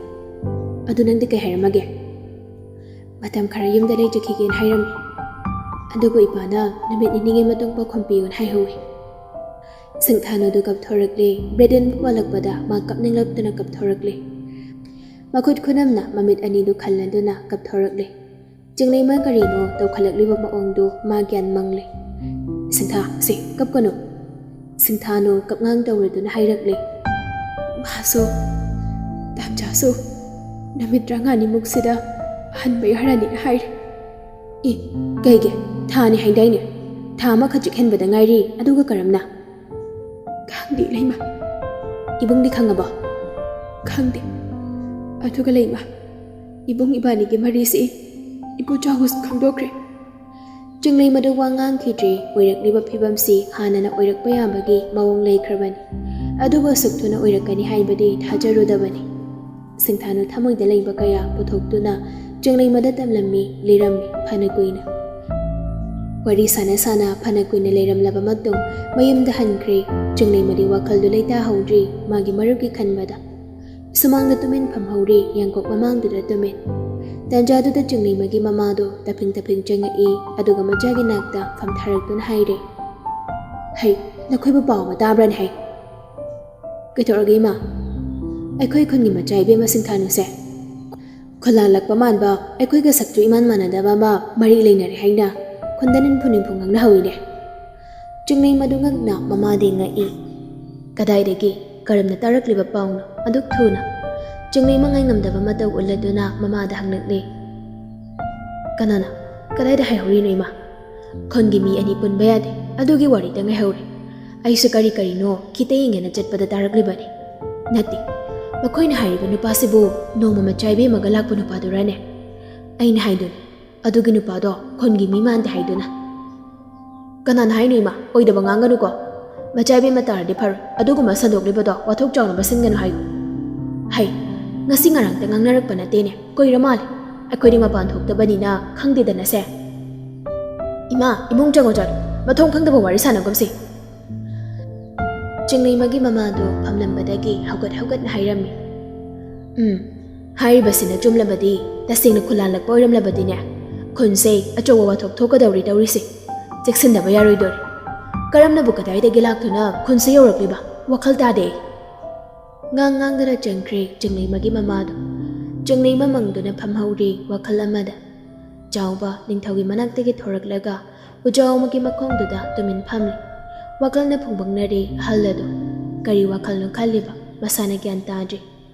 "ꯑꯗꯨ ꯅꯪꯗꯤ ꯀꯩ ꯍꯥꯏꯔꯝꯃꯒꯦ?" "ꯃꯇꯝ ꯈꯔ ꯌꯨꯝꯗ ꯂꯩꯖꯈꯤꯒꯦꯅ ꯍꯥꯏꯔꯝꯃꯤ꯫ ꯑꯗꯨꯕꯨ ꯏꯄꯥꯅ ꯅꯨꯃꯤꯠ ꯅꯤꯅꯤꯒꯤ ꯃꯇꯨꯡ ꯄꯥꯎꯈꯨꯝ ꯄꯤꯌꯨꯅ ꯍꯥꯏꯍꯧꯋꯤ꯫" ꯁꯤꯡꯊꯥꯅꯨꯗꯨ ꯀꯞꯊꯣꯔꯛꯂꯦ꯫ ꯕ꯭ꯔꯦꯗꯦꯟ ꯋꯥꯠꯂꯛꯄꯗ ꯃꯥ ꯀꯞꯅꯤꯡꯂꯛꯇꯨꯅ ꯀꯞꯊꯣꯔꯛꯂꯦ꯫ ꯃꯈꯨꯠ ꯈꯨꯅꯝꯅ ꯃꯃꯤꯠ ꯑꯅꯤꯗꯨ ꯈꯜꯂꯗꯨꯅ ꯀꯞꯊꯣꯔꯛꯂꯦ꯫ ꯆꯤꯡꯂꯩꯃ ꯀꯔꯤꯅꯣ ꯇꯧꯈꯠꯂꯛꯂꯤꯕ ꯃꯑꯣꯡꯗꯨ ꯃꯥ ꯒ꯭ꯌꯥꯟ ꯃꯪꯂꯦ꯫ "ꯁꯤꯡꯊꯥ, ꯁꯦ, ꯀꯞꯀꯅꯨ꯫" ꯁꯤꯡꯊꯥꯅꯨ ꯀꯞꯉꯥꯡ ꯇꯧꯔꯗꯨꯅ ꯍꯥꯏꯔꯛꯂꯦ꯫ "ꯃꯥꯁꯨ, ꯇꯥꯝꯆꯥꯁꯨ ꯅꯨꯃꯤꯠ ꯇꯔꯥꯃꯉꯥꯅꯤꯃꯨꯛꯁꯤꯗ ꯍꯟꯕ ꯌꯥꯔꯅꯤꯅ ꯍꯥꯏꯔꯦ꯫" "ꯏ, ꯀꯩꯒꯤ? ꯊꯥꯅꯤ ꯍꯥꯏꯗꯥꯏꯅꯦ? ꯊꯥ ꯑꯃꯈꯛ ꯆꯤꯛꯍꯟꯕꯗ ꯉꯥꯏꯔꯤ, ꯑꯗꯨꯒ ꯀꯔꯝꯅ?" "ꯈꯪꯗꯦ ꯂꯩꯃ꯫" "ꯏꯕꯨꯡꯗꯤ ꯈꯪꯉꯕꯣ?" "ꯈꯪꯗꯦ꯫ ꯑꯗꯨꯒ ꯂꯩꯃ, ꯏꯕꯨꯡ ꯏꯕꯥꯅꯤꯒꯤ ꯃꯔꯤꯁꯤ ꯏꯄꯨ ꯆꯥꯎꯕꯁꯨ ꯈꯪꯗꯣꯛꯈ꯭ꯔꯦ꯫" ꯆꯤꯡꯂꯩꯃꯗꯨ ꯋꯥ ꯉꯥꯡꯈꯤꯗ꯭ꯔꯦ꯫ ꯑꯣꯏꯔꯛꯂꯤꯕ ꯐꯤꯕꯝꯁꯤ ꯍꯥꯟꯅꯅ ꯑꯣꯏꯔꯛꯄ ꯌꯥꯕꯒꯤ ꯃꯑꯣꯡ ꯂꯩꯈ꯭ꯔꯕꯅꯤ꯫ ꯑꯗꯨꯕꯨ ꯑꯁꯨꯛ ꯊꯨꯅ ꯑꯣꯏꯔꯛꯀꯅꯤ ꯍꯥꯏꯕꯗꯤ ꯊꯥꯖꯔꯨꯗꯕꯅꯤ꯫ ꯁꯤꯡꯊꯥꯅꯨ ꯊꯃꯣꯏꯗ ꯂꯩꯕ ꯀꯌꯥ ꯄꯨꯊꯣꯛꯇꯨꯅ ꯆꯤꯡꯂꯩꯃꯗ ꯇꯝꯂꯝꯃꯤ, ꯂꯤꯔꯝꯃꯤ ꯐꯅ ꯀꯨꯏꯅ꯫ ꯋꯥꯔꯤ ꯁꯥꯟꯅ ꯁꯥꯟꯅ ꯐꯅ ꯀꯨꯏꯅ ꯂꯩꯔꯝꯂꯕ ꯃꯇꯨꯡ ꯃꯌꯨꯝꯗ ꯍꯟꯈ꯭ꯔꯦ꯫ ꯆꯤꯡꯂꯩꯃꯗꯤ ꯋꯥꯈꯜꯗꯨ ꯂꯩꯇꯥꯍꯧꯗ꯭ꯔꯤ, ꯃꯥꯒꯤ ꯃꯔꯨꯞꯀꯤ ꯈꯟꯕꯗ꯫ ꯁꯨꯃꯥꯡꯗ ꯇꯨꯃꯤꯟ ꯐꯝꯍꯧꯔꯤ, ꯌꯥꯡꯀꯣꯛ ꯃꯃꯥꯡꯗꯨꯗ ꯇꯨꯃꯤꯟ꯫ ꯇꯥꯟꯖꯥꯗꯨꯗ ꯆꯤꯡꯂꯩꯃꯒꯤ ꯃꯃꯥꯗꯣ ꯇꯞꯐꯤꯡ ꯇꯞꯐꯤꯡ ꯆꯪꯉꯛꯏ, ꯑꯗꯨꯒ ꯃꯆꯥꯒꯤ ꯅꯥꯛꯇ ꯐꯝꯊꯔꯛꯇꯨꯅ ꯍꯥꯏꯔꯦ, "ꯍꯩ, ꯅꯈꯣꯏꯕꯨ ꯄꯥꯎ ꯑꯃ ꯇꯥꯕ꯭ꯔꯅꯦ ꯍꯩ?" "ꯀꯩꯗꯧꯔꯒꯦ ꯏꯃꯥ?" "ꯑꯩꯈꯣꯏ ꯈꯨꯟꯒꯤ ꯃꯆꯥ ꯏꯕꯦꯝꯃ ꯁꯤꯡꯊꯥꯅꯨꯁꯦ ꯈꯨꯂꯥꯜꯂꯛꯄ ꯃꯥꯟꯕ, ꯑꯩꯈꯣꯏꯒ ꯁꯛꯁꯨ ꯏꯃꯥꯟ ꯃꯥꯟꯅꯗꯕ ꯑꯃ ꯃꯔꯤ ꯂꯩꯅꯔꯦ ꯍꯥꯏꯅ ꯈꯨꯟꯗ ꯅꯤꯟꯐꯨ ꯅꯤꯟꯐꯨ ꯉꯥꯡꯅꯍꯧꯋꯤꯅꯦ꯫" ꯆꯤꯡꯂꯩꯃꯗꯨ ꯉꯛꯅ ꯃꯃꯥꯗꯤ ꯉꯛꯏ꯫ "ꯀꯗꯥꯏꯗꯒꯤ? ꯀꯔꯝꯅ ꯇꯥꯔꯛꯂꯤꯕ ꯄꯥꯎꯅꯣ ꯑꯗꯨꯛ ꯊꯨꯅ?" ꯆꯤꯡꯂꯩꯃ ꯉꯥꯏꯉꯝꯗꯕ ꯃꯇꯧ ꯎꯠꯂꯗꯨꯅ ꯃꯃꯥꯗ ꯍꯪꯂꯛꯂꯤ꯫ "ꯀꯅꯥꯅ? ꯀꯗꯥꯏꯗ ꯍꯥꯏꯍꯧꯔꯤꯅꯣ ꯏꯃꯥ?" "ꯈꯨꯟꯒꯤ ꯃꯤ ꯑꯅꯤ ꯄꯨꯟꯕ ꯌꯥꯗꯦ, ꯑꯗꯨꯒꯤ ꯋꯥꯔꯤꯗ ꯉꯥꯏꯍꯧꯔꯦ꯫ ꯑꯩꯁꯨ ꯀꯔꯤ ꯀꯔꯤꯅꯣ ꯈꯤꯇ ꯌꯦꯡꯒꯦꯅ ꯆꯠꯄꯗ ꯇꯥꯔꯛꯂꯤꯕꯅꯤ꯫" "ꯅꯠꯇꯦ, ꯃꯈꯣꯏꯅ ꯍꯥꯏꯔꯤꯕ ꯅꯨꯄꯥꯁꯤꯕꯨ ꯅꯣꯡꯃ ꯃꯆꯥ ꯏꯕꯦꯝꯃꯒ ꯂꯥꯛꯄ ꯅꯨꯄꯥꯗꯨꯔꯅꯦ?" "ꯑꯩꯅ ꯍꯥꯏꯗꯨꯅꯤ, ꯑꯗꯨꯒꯤ ꯅꯨꯄꯥꯗꯣ ꯈꯨꯟꯒꯤ ꯃꯤ ꯃꯥꯟꯗꯦ ꯍꯥꯏꯗꯨꯅ꯫" "ꯀꯅꯥꯅ ꯍꯥꯏꯅꯣ ꯏꯃꯥ? ꯑꯣꯏꯗꯕ ꯉꯥꯡꯒꯅꯨꯀꯣ꯫ ꯃꯆꯥ ꯏꯕꯦꯝꯃ ꯇꯥꯔꯗꯤ ꯐꯔꯣꯏ, ꯑꯗꯨꯒꯨꯝꯕ ꯁꯟꯗꯣꯛꯂꯤꯕꯗꯣ ꯋꯥꯊꯣꯛ ꯆꯥꯎꯅꯕ ꯁꯤꯟꯒꯅꯨ ꯍꯥꯏꯌꯨ꯫" "ꯍꯩ, ꯉꯁꯤ ꯉꯔꯥꯡꯇ ꯉꯥꯡꯅꯔꯛꯄ ꯅꯠꯇꯦꯅꯦ, ꯀꯨꯏꯔ ꯃꯥꯜꯂꯦ꯫ ꯑꯩꯈꯣꯏꯗꯤ ꯃꯄꯥꯟ ꯊꯣꯛꯇꯕꯅꯤꯅ ꯈꯪꯗꯦꯗꯅꯁꯦ꯫" "ꯏꯃꯥ, ꯏꯃꯨꯡ ꯆꯪꯉꯣ, ꯆꯠꯂꯣ꯫ ꯃꯊꯣꯡ ꯈꯪꯗꯕ ꯋꯥꯔꯤ ꯁꯥꯟꯅꯒꯨꯝꯁꯤ꯫" ꯆꯤꯡꯂꯩꯃꯒꯤ ꯃꯃꯥꯗꯨ ꯐꯝꯂꯝꯕꯗꯒꯤ ꯍꯧꯒꯠ ꯍꯧꯒꯠꯅ ꯍꯥꯏꯔꯝꯃꯤ꯫ "ꯎꯝ, ꯍꯥꯏꯔꯤꯕꯁꯤꯅ ꯆꯨꯝꯂꯕꯗꯤ ꯇꯁꯦꯡꯅ ꯈꯨꯂꯥꯜꯂꯛꯄ ꯑꯣꯏꯔꯝꯂꯕꯗꯤꯅꯦ, ꯈꯨꯟꯁꯦ ꯑꯆꯧꯕ ꯋꯥꯊꯣꯛ ꯊꯣꯛꯀꯗꯧꯔꯤ ꯇꯧꯔꯤꯁꯦ꯫ ꯆꯦꯛꯁꯤꯟꯗꯕ ꯌꯥꯔꯣꯏꯗꯧꯔꯤ꯫ ꯀꯔꯝꯅꯕꯨ ꯀꯗꯥꯏꯗꯒꯤ ꯂꯥꯛꯇꯨꯅ ꯈꯨꯟꯁꯦ ꯌꯧꯔꯛꯂꯤꯕ? ꯋꯥꯈꯜ ꯇꯥꯗꯦ ꯑꯩ꯫" ꯉꯥꯡ ꯉꯥꯡꯗꯅ ꯆꯪꯈ꯭ꯔꯦ ꯆꯤꯡꯂꯩꯃꯒꯤ ꯃꯃꯥꯗꯨ꯫ ꯆꯤꯡꯂꯩꯃ ꯃꯪꯗꯨꯅ ꯐꯝꯍꯧꯔꯤ ꯋꯥꯈꯜ ꯑꯃꯗ꯫ ꯆꯥꯎꯕ ꯅꯤꯡꯊꯧꯒꯤ ꯃꯅꯥꯛꯇꯒꯤ ꯊꯣꯔꯛꯂꯒ ꯎꯖꯥꯎ ꯑꯃꯒꯤ ꯃꯈꯣꯡꯗꯨꯗ ꯇꯨꯃꯤꯟ ꯐꯝꯂꯤ꯫ ꯋꯥꯈꯜꯅ ꯐꯨꯡꯕꯪꯅꯔꯤ ꯑꯍꯜ ꯑꯗꯨ꯫ ꯀꯔꯤ ꯋꯥꯈꯜꯅꯣ ꯈꯜꯂꯤꯕ? ꯃꯁꯥꯅ ꯒ꯭ꯌꯥꯟ ꯇꯥꯗ꯭ꯔꯤ꯫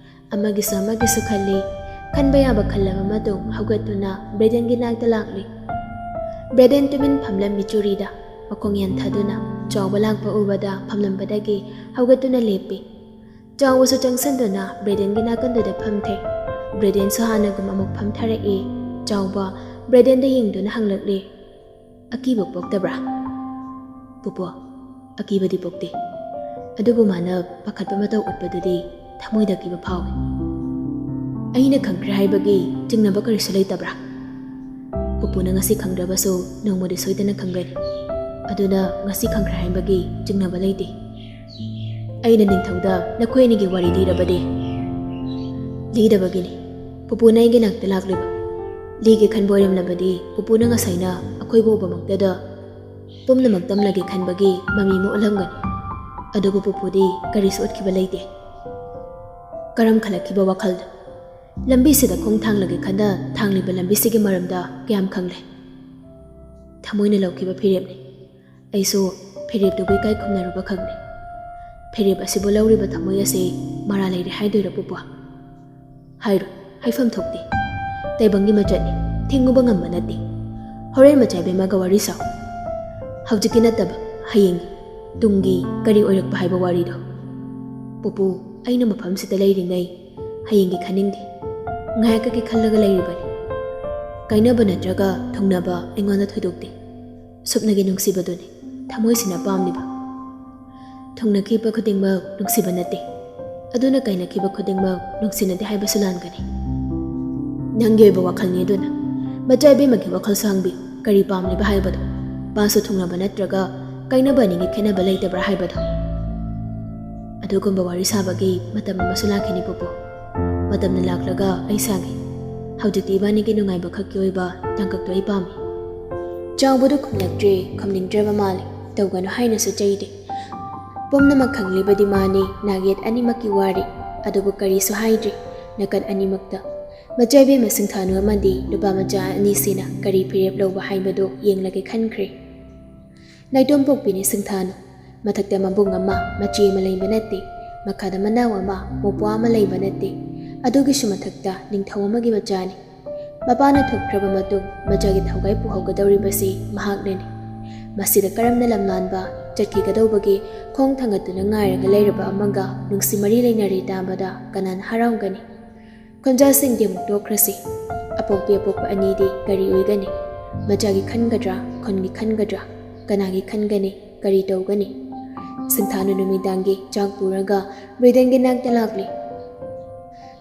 ꯑꯃꯒꯤꯁꯨ ꯑꯃꯒꯤꯁꯨ ꯈꯜꯂꯤ꯫ ꯈꯟꯕ ꯌꯥꯕ ꯈꯜꯂꯕ ꯃꯇꯨꯡ ꯍꯧꯒꯠꯇꯨꯅ ꯕ꯭ꯔꯦꯗꯦꯟꯒꯤ ꯅꯥꯛꯇ ꯂꯥꯛꯂꯤ꯫ ꯕ꯭ꯔꯦꯗꯦꯟ ꯇꯨꯃꯤꯟ ꯐꯝꯂꯝꯃꯤ ꯆꯨꯔꯤꯗ꯫ ꯃꯈꯣꯡ ꯌꯥꯟꯊꯗꯨꯅ ꯆꯥꯎꯕ ꯂꯥꯛꯄ ꯎꯕꯗ ꯐꯝꯂꯝꯕꯗꯒꯤ ꯍꯧꯒꯠꯇꯨꯅ ꯂꯦꯞꯄꯤ꯫ ꯆꯥꯎꯕꯁꯨ ꯆꯪꯁꯤꯟꯗꯨꯅ ꯕ꯭ꯔꯦꯗꯦꯟꯒꯤ ꯅꯥꯀꯟꯗꯨꯗ ꯐꯝꯊꯩ꯫ ꯕ꯭ꯔꯦꯗꯦꯟꯁꯨ ꯍꯥꯟꯅꯒꯨꯝ ꯑꯃꯨꯛ ꯐꯝꯊꯔꯛꯏ꯫ ꯆꯥꯎꯕ ꯕ꯭ꯔꯦꯗꯦꯟꯗ ꯌꯦꯡꯗꯨꯅ ꯍꯪꯂꯛꯂꯤ, "ꯑꯀꯤꯕ ꯄꯣꯛꯇꯕ꯭ꯔꯥ?" "ꯄꯨꯄꯨ, ꯑꯀꯤꯕꯗꯤ ꯄꯣꯛꯇꯦ꯫ ꯑꯗꯨꯕꯨ ꯃꯥꯅ ꯄꯥꯈꯠꯄ ꯃꯇꯧ ꯎꯠꯄꯗꯨꯗꯤ ꯊꯃꯣꯏꯗ ꯑꯀꯤꯕ ꯐꯥꯎꯏ꯫" ꯑꯩꯅ ꯈꯪꯈ꯭ꯔꯦ ꯍꯥꯏꯕꯒꯤ ꯆꯤꯡꯅꯕ ꯀꯔꯤꯁꯨ ꯂꯩꯇꯕ꯭ꯔꯥ? ꯄꯨꯄꯨꯅ ꯉꯁꯤ ꯈꯪꯗ꯭ꯔꯕꯁꯨ ꯅꯣꯡꯃꯗꯤ ꯁꯣꯏꯗꯅ ꯈꯪꯒꯅꯤ꯫ ꯑꯗꯨꯅ ꯉꯁꯤ ꯈꯪꯈ꯭ꯔꯦ ꯍꯥꯏꯕꯒꯤ ꯆꯤꯡꯅꯕ ꯂꯩꯇꯦ꯫ ꯑꯩꯅ ꯅꯤꯡꯊꯧꯗ ꯅꯈꯣꯏ ꯑꯅꯤꯒꯤ ꯋꯥꯔꯤ ꯂꯤꯔꯕꯗꯤ? ꯂꯤꯗꯕꯒꯤꯅꯤ ꯄꯨꯄꯨꯅ ꯑꯩꯒꯤ ꯅꯥꯛꯇ ꯂꯥꯛꯂꯤꯕ꯫ ꯂꯤꯒꯦ ꯈꯟꯕ ꯑꯣꯏꯔꯝꯂꯕꯗꯤ ꯄꯨꯄꯨꯅ ꯉꯁꯥꯏꯅ ꯑꯩꯈꯣꯏꯕꯨ ꯎꯕꯃꯛꯇꯗ ꯄꯨꯝꯅꯃꯛ ꯇꯝꯂꯒꯦ ꯈꯟꯕꯒꯤ ꯃꯃꯤ ꯑꯃ ꯎꯠꯂꯝꯒꯅꯤ꯫ ꯑꯗꯨꯕꯨ ꯄꯨꯄꯨꯗꯤ ꯀꯔꯤꯁꯨ ꯎꯠꯈꯤꯕ ꯂꯩꯇꯦ꯫ ꯀꯔꯝ ꯈꯜꯂꯛꯈꯤꯕ ꯋꯥꯈꯜꯗ? ꯂꯝꯕꯤꯁꯤꯗ ꯈꯣꯡ ꯊꯥꯡꯂꯒꯦ ꯈꯟꯅ ꯊꯥꯡꯂꯤꯕ ꯂꯝꯕꯤꯁꯤꯒꯤ ꯃꯔꯝꯗ ꯀꯌꯥꯝ ꯈꯪꯂꯦ? ꯊꯃꯣꯏꯅ ꯂꯧꯈꯤꯕ ꯐꯤꯔꯦꯞꯅꯤ꯫ ꯑꯩꯁꯨ ꯐꯤꯔꯦꯞꯇꯨꯕꯨ ꯏꯀꯥꯏ ꯈꯨꯝꯅꯔꯨꯕ ꯈꯛꯅꯤ꯫ ꯐꯤꯔꯦꯞ ꯑꯁꯤꯕꯨ ꯂꯧꯔꯤꯕ ꯊꯃꯣꯏ ꯑꯁꯤ ꯃꯔꯥ ꯂꯩꯔꯦ ꯍꯥꯏꯗꯣꯏꯔꯣ ꯄꯨꯄꯨ? ꯍꯥꯏꯔꯣ, ꯍꯥꯏꯐꯝ ꯊꯣꯛꯇꯦ꯫ ꯇꯥꯏꯕꯪꯒꯤ ꯃꯆꯠꯅꯤ, ꯊꯤꯡꯉꯨꯕ ꯉꯝꯕ ꯅꯠꯇꯦ꯫ ꯍꯣꯔꯦꯟ ꯃꯆꯥ ꯏꯕꯦꯝꯃꯒ ꯋꯥꯔꯤ ꯁꯥꯎ꯫ ꯍꯧꯖꯤꯛꯀꯤ ꯅꯠꯇꯕ, ꯍꯌꯦꯡꯒꯤ, ꯇꯨꯡꯒꯤ ꯀꯔꯤ ꯑꯣꯏꯔꯛꯄ ꯍꯥꯏꯕ ꯋꯥꯔꯤꯗꯣ꯫ ꯄꯨꯄꯨ, ꯑꯩꯅ ꯃꯐꯝꯁꯤꯗ ꯂꯩꯔꯤꯉꯩ ꯍꯌꯦꯡꯒꯤ ꯈꯟꯅꯤꯡꯗꯦ꯫ ꯉꯥꯏꯍꯥꯛꯀꯤ ꯈꯜꯂꯒ ꯂꯩꯔꯤꯕꯅꯤ꯫ ꯀꯥꯏꯅꯕ ꯅꯠꯇ꯭ꯔꯒ ꯊꯨꯡꯅꯕ ꯑꯩꯉꯣꯟꯗ ꯊꯣꯏꯗꯣꯛꯇꯦ꯫ ꯁꯨꯞꯅꯒꯤ ꯅꯨꯡꯁꯤꯕꯗꯨꯅꯤ ꯊꯃꯣꯏꯁꯤꯅ ꯄꯥꯝꯂꯤꯕ꯫ ꯊꯨꯡꯅꯈꯤꯕ ꯈꯨꯗꯤꯡꯃꯛ ꯅꯨꯡꯁꯤꯕ ꯅꯠꯇꯦ꯫ ꯑꯗꯨꯅ ꯀꯥꯏꯅꯈꯤꯕ ꯈꯨꯗꯤꯡꯃꯛ ꯅꯨꯡꯁꯤꯅꯗꯦ ꯍꯥꯏꯕꯁꯨ ꯂꯥꯟꯒꯅꯤ꯫ ꯅꯪꯒꯤ ꯑꯣꯏꯕ ꯋꯥꯈꯜꯅꯤ ꯑꯗꯨꯅ꯫ ꯃꯆꯥ ꯏꯕꯦꯝꯃꯒꯤ ꯋꯥꯈꯜꯁꯨ ꯍꯪꯕꯤꯌꯨ꯫ ꯀꯔꯤ ꯄꯥꯝꯂꯤꯕ ꯍꯥꯏꯕꯗꯣ? ꯃꯥꯁꯨ ꯊꯨꯡꯅꯕ ꯅꯠꯇ꯭ꯔꯒ ꯀꯥꯏꯅꯕ ꯑꯅꯤꯒꯤ ꯈꯦꯠꯅꯕ ꯂꯩꯇꯕ꯭ꯔꯥ ꯍꯥꯏꯕꯗꯣ? ꯑꯗꯨꯒꯨꯝꯕ ꯋꯥꯔꯤ ꯁꯥꯕꯒꯤ ꯃꯇꯝ ꯑꯃꯁꯨ ꯂꯥꯛꯈꯤꯅꯤ ꯄꯨꯄꯨ꯫ ꯃꯇꯝꯅ ꯂꯥꯛꯂꯒ ꯑꯩ ꯁꯥꯒꯦ꯫ ꯍꯧꯖꯤꯛꯇꯤ ꯏꯕꯥꯅꯤꯒꯤ ꯅꯨꯡꯉꯥꯏꯕ ꯈꯛꯀꯤ ꯑꯣꯏꯕ ꯇꯥꯡꯀꯛꯇꯣ ꯑꯩ ꯄꯥꯝꯃꯤ꯫ ꯆꯥꯎꯕꯗꯨ ꯈꯨꯝꯂꯛꯇ꯭ꯔꯦ, ꯈꯨꯝꯅꯤꯡꯗ꯭ꯔꯕ ꯃꯥꯜꯂꯤ꯫ ꯇꯧꯒꯅꯨ ꯍꯥꯏꯅꯁꯨ ꯆꯩꯗꯦ꯫ ꯄꯨꯝꯅꯃꯛ ꯈꯪꯂꯤꯕꯗꯤ ꯃꯥꯅꯤ ꯅꯥꯛꯌꯦꯠ ꯑꯅꯤꯃꯛꯀꯤ ꯋꯥꯔꯤ꯫ ꯑꯗꯨꯕꯨ ꯀꯔꯤꯁꯨ ꯍꯥꯏꯗ꯭ꯔꯤ꯫ ꯅꯥꯀꯟ ꯑꯅꯤꯃꯛꯇ ꯃꯆꯥ ꯏꯕꯦꯝꯃ ꯁꯤꯡꯊꯥꯅꯨ ꯑꯃꯗꯤ ꯅꯨꯄꯥ ꯃꯆꯥ ꯑꯅꯤꯁꯤꯅ ꯀꯔꯤ ꯐꯤꯔꯦꯞ ꯂꯧꯕ ꯍꯥꯏꯕꯗꯨ ꯌꯦꯡꯂꯒꯦ ꯈꯟꯈ꯭ꯔꯦ꯫ ꯅꯥꯏꯇꯣꯝ ꯄꯣꯛꯄꯤꯅꯤ ꯁꯤꯡꯊꯥꯅꯨ꯫ ꯃꯊꯛꯇ ꯃꯕꯨꯡ ꯑꯃ, ꯃꯆꯦ ꯑꯃ ꯂꯩꯕ ꯅꯠꯇꯦ꯫ ꯃꯈꯥꯗ ꯃꯅꯥꯎ ꯑꯃ, ꯃꯧꯄ꯭ꯋꯥ ꯑꯃ ꯂꯩꯕ ꯅꯠꯇꯦ꯫ ꯑꯗꯨꯒꯤꯁꯨ ꯃꯊꯛꯇ ꯅꯤꯡꯊꯧ ꯑꯃꯒꯤ ꯃꯆꯥꯅꯤ꯫ ꯃꯄꯥꯅ ꯊꯣꯛꯈ꯭ꯔꯕ ꯃꯇꯨꯡ ꯃꯆꯥꯒꯤ ꯊꯧꯒꯥꯏ ꯄꯨꯍꯧꯒꯗꯧꯔꯤꯕꯁꯤ ꯃꯍꯥꯛꯅꯅꯤ꯫ ꯃꯁꯤꯗ ꯀꯔꯝꯅ ꯂꯝꯂꯥꯟꯕ ꯆꯠꯈꯤꯒꯗꯧꯕꯒꯦ? ꯈꯣꯡ ꯊꯥꯡꯒꯠꯇꯨꯅ ꯉꯥꯏꯔꯒ ꯂꯩꯔꯕ ꯑꯃꯒ ꯅꯨꯡꯁꯤ ꯃꯔꯤ ꯂꯩꯅꯔꯦ ꯇꯥꯕꯗ ꯀꯅꯥꯅ ꯍꯔꯥꯎꯒꯅꯤ? ꯈꯣꯟꯖꯥꯁꯤꯡꯗꯤ ꯑꯃꯨꯛ ꯇꯣꯛꯈ꯭ꯔꯁꯤ꯫ ꯑꯄꯣꯛꯄꯤ ꯑꯄꯣꯛꯄ ꯑꯅꯤꯗꯤ ꯀꯔꯤ ꯑꯣꯏꯒꯅꯤ? ꯃꯆꯥꯒꯤ ꯈꯟꯒꯗ꯭ꯔꯥ, ꯈꯨꯟꯒꯤ ꯈꯟꯒꯗ꯭ꯔꯥ? ꯀꯅꯥꯒꯤ ꯈꯟꯒꯅꯤ? ꯀꯔꯤ ꯇꯧꯒꯅꯤ? ꯁꯤꯡꯊꯥꯅꯨ ꯅꯨꯃꯤꯗꯥꯡꯒꯤ ꯆꯥꯛ ꯄꯨꯔꯒ ꯕ꯭ꯔꯤꯗꯦꯟꯒꯤ ꯅꯥꯛꯇ ꯂꯥꯛꯂꯤ꯫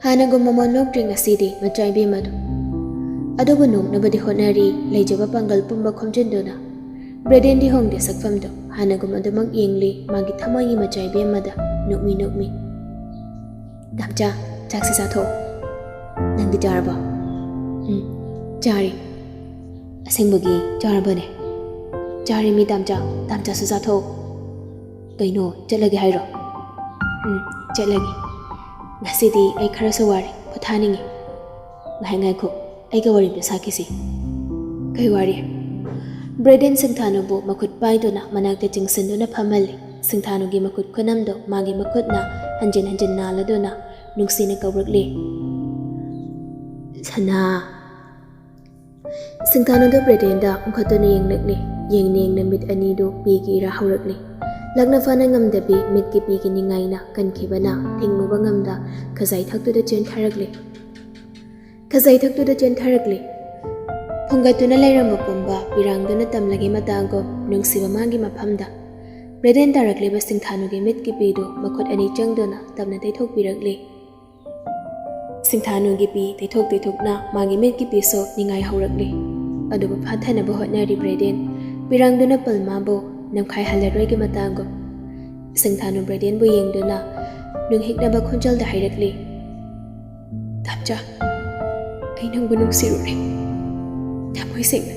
ꯍꯥꯟꯅꯒꯨꯝ ꯃꯃꯣꯟ ꯅꯣꯛꯇ꯭ꯔꯤ ꯉꯁꯤꯗꯤ ꯃꯆꯥ ꯏꯕꯦꯝꯃꯗꯣ꯫ ꯑꯗꯨꯕꯨ ꯅꯣꯛꯅꯕꯗꯤ ꯍꯣꯠꯅꯔꯤ, ꯂꯩꯖꯕ ꯄꯥꯡꯒꯜ ꯄꯨꯝꯕ ꯈꯣꯝꯖꯤꯟꯗꯨꯅ꯫ ꯕ꯭ꯔꯦꯗꯦꯟꯗꯤ ꯍꯣꯡꯗꯦ ꯁꯛꯐꯝꯗꯣ, ꯍꯥꯟꯅꯒꯨꯝ ꯑꯗꯨꯃꯛ ꯌꯦꯡꯂꯤ ꯃꯥꯒꯤ ꯊꯃꯣꯏꯒꯤ ꯃꯆꯥ ꯏꯕꯦꯝꯃꯗ, ꯅꯣꯛꯃꯤ ꯅꯣꯛꯃꯤ꯫ "ꯇꯥꯝꯆꯥ, ꯆꯥꯛꯁꯤ ꯆꯥꯊꯣꯛꯑꯣ꯫ ꯅꯪꯗꯤ ꯆꯥꯔꯕꯣ?" "ꯎꯝ, ꯆꯥꯔꯤ꯫ ꯑꯁꯦꯡꯕꯒꯤ ꯆꯥꯔꯕꯅꯦ?" "ꯆꯥꯔꯦ ꯃꯤ ꯇꯥꯝꯆꯥ, ꯇꯥꯝꯆꯥꯁꯨ ꯆꯥꯊꯣꯛꯑꯣ꯫ ꯀꯩꯅꯣ, ꯆꯠꯂꯒꯦ ꯍꯥꯏꯔꯣ?" "ꯎꯝ, ꯆꯠꯂꯒꯦ꯫ ꯉꯁꯤꯗꯤ ꯑꯩ ꯈꯔꯁꯨ ꯋꯥꯔꯦ, ꯄꯣꯊꯥꯅꯤꯡꯉꯤ꯫ ꯉꯥꯏꯍꯥꯛ ꯉꯥꯏꯈꯣ, ꯑꯩꯒ ꯋꯥꯔꯤꯗꯨ ꯁꯥꯈꯤꯁꯤ꯫" "ꯀꯩ ꯋꯥꯔꯤ?" ꯕ꯭ꯔꯦꯗꯦꯟ ꯁꯤꯡꯊꯥꯅꯨꯕꯨ ꯃꯈꯨꯠ ꯄꯥꯏꯗꯨꯅ ꯃꯅꯥꯛꯇ ꯆꯤꯡꯁꯤꯟꯗꯨꯅ ꯐꯝꯍꯜꯂꯤ꯫ ꯁꯤꯡꯊꯥꯅꯨꯒꯤ ꯃꯈꯨꯠ ꯈꯨꯅꯝꯗꯣ ꯃꯥꯒꯤ ꯃꯈꯨꯠꯅ ꯍꯟꯖꯤꯟ ꯍꯟꯖꯤꯟ ꯅꯥꯜꯂꯗꯨꯅ ꯅꯨꯡꯁꯤꯅ ꯀꯧꯔꯛꯂꯤ, "ꯁꯅꯥ꯫" ꯁꯤꯡꯊꯥꯅꯨꯗ ꯕ꯭ꯔꯦꯗꯦꯟꯗ ꯑꯣꯟꯈꯠꯇꯨꯅ ꯌꯦꯡꯂꯛꯂꯤ꯫ ꯌꯦꯡꯅ ꯌꯦꯡꯅ ꯃꯤꯠ ꯑꯅꯤꯗꯨ ꯄꯤꯒꯤ ꯏꯔꯥ ꯍꯧꯔꯛꯂꯤ꯫ ꯂꯥꯛꯅ ꯐꯥꯅ ꯉꯝꯗꯕꯤ ꯃꯤꯠꯀꯤ ꯄꯤꯒꯤ ꯅꯤꯡꯉꯥꯏꯅ ꯀꯟꯈꯤꯕꯅ ꯊꯤꯡꯉꯨꯕ ꯉꯝꯗ ꯈꯖꯥꯏ ꯊꯛꯇꯨꯗ ꯆꯦꯟꯊꯔꯛꯂꯤ꯫ ꯈꯖꯥꯏ ꯊꯛꯇꯨꯗ ꯆꯦꯟꯊꯔꯛꯂꯤ꯫ ꯐꯨꯡꯒꯠꯇꯨꯅ ꯂꯩꯔꯝꯕ ꯄꯨꯝꯕ ꯄꯤꯔꯥꯡꯗꯨꯅ ꯇꯝꯂꯒꯤ ꯃꯇꯥꯒꯨꯝ ꯅꯨꯡꯁꯤꯕ ꯃꯥꯒꯤ ꯃꯐꯝꯗ꯫ ꯕ꯭ꯔꯦꯗꯦꯟ ꯇꯥꯔꯛꯂꯤꯕ ꯁꯤꯡꯊꯥꯅꯨꯒꯤ ꯃꯤꯠꯀꯤ ꯄꯤꯗꯨ ꯃꯈꯨꯠ ꯑꯅꯤ ꯆꯪꯗꯨꯅ ꯇꯞꯅ ꯇꯩꯊꯣꯛꯄꯤꯔꯛꯂꯤ꯫ ꯁꯤꯡꯊꯥꯅꯨꯒꯤ ꯄꯤ ꯇꯩꯊꯣꯛ ꯇꯩꯊꯣꯛꯅ ꯃꯥꯒꯤ ꯃꯤꯠꯀꯤ ꯄꯤꯁꯨ ꯅꯤꯡꯉꯥꯏ ꯍꯧꯔꯛꯂꯤ꯫ ꯑꯗꯨꯕꯨ ꯐꯥꯊꯅꯕ ꯍꯣꯠꯅꯔꯤ ꯕ꯭ꯔꯦꯗꯦꯟ꯫ ꯄꯤꯔꯥꯡꯗꯨꯅ ꯄꯜꯃꯥꯕꯨ ꯅꯝꯈꯥꯏꯍꯜꯂꯔꯣꯏꯒꯤ ꯃꯇꯥꯒꯨꯝ꯫ ꯁꯤꯡꯊꯥꯅꯨ ꯕ꯭ꯔꯦꯗꯦꯟꯕꯨ ꯌꯦꯡꯗꯨꯅ ꯅꯨꯡꯍꯤꯛꯅꯕ ꯈꯣꯟꯖꯦꯜꯗ ꯍꯥꯏꯔꯛꯂꯤ, "ꯇꯥꯝꯆꯥ, ꯑꯩ ꯅꯪꯕꯨ ꯅꯨꯡꯁꯤꯔꯨꯔꯦ꯫ ꯊꯃꯣꯏ ꯁꯦꯡꯅ,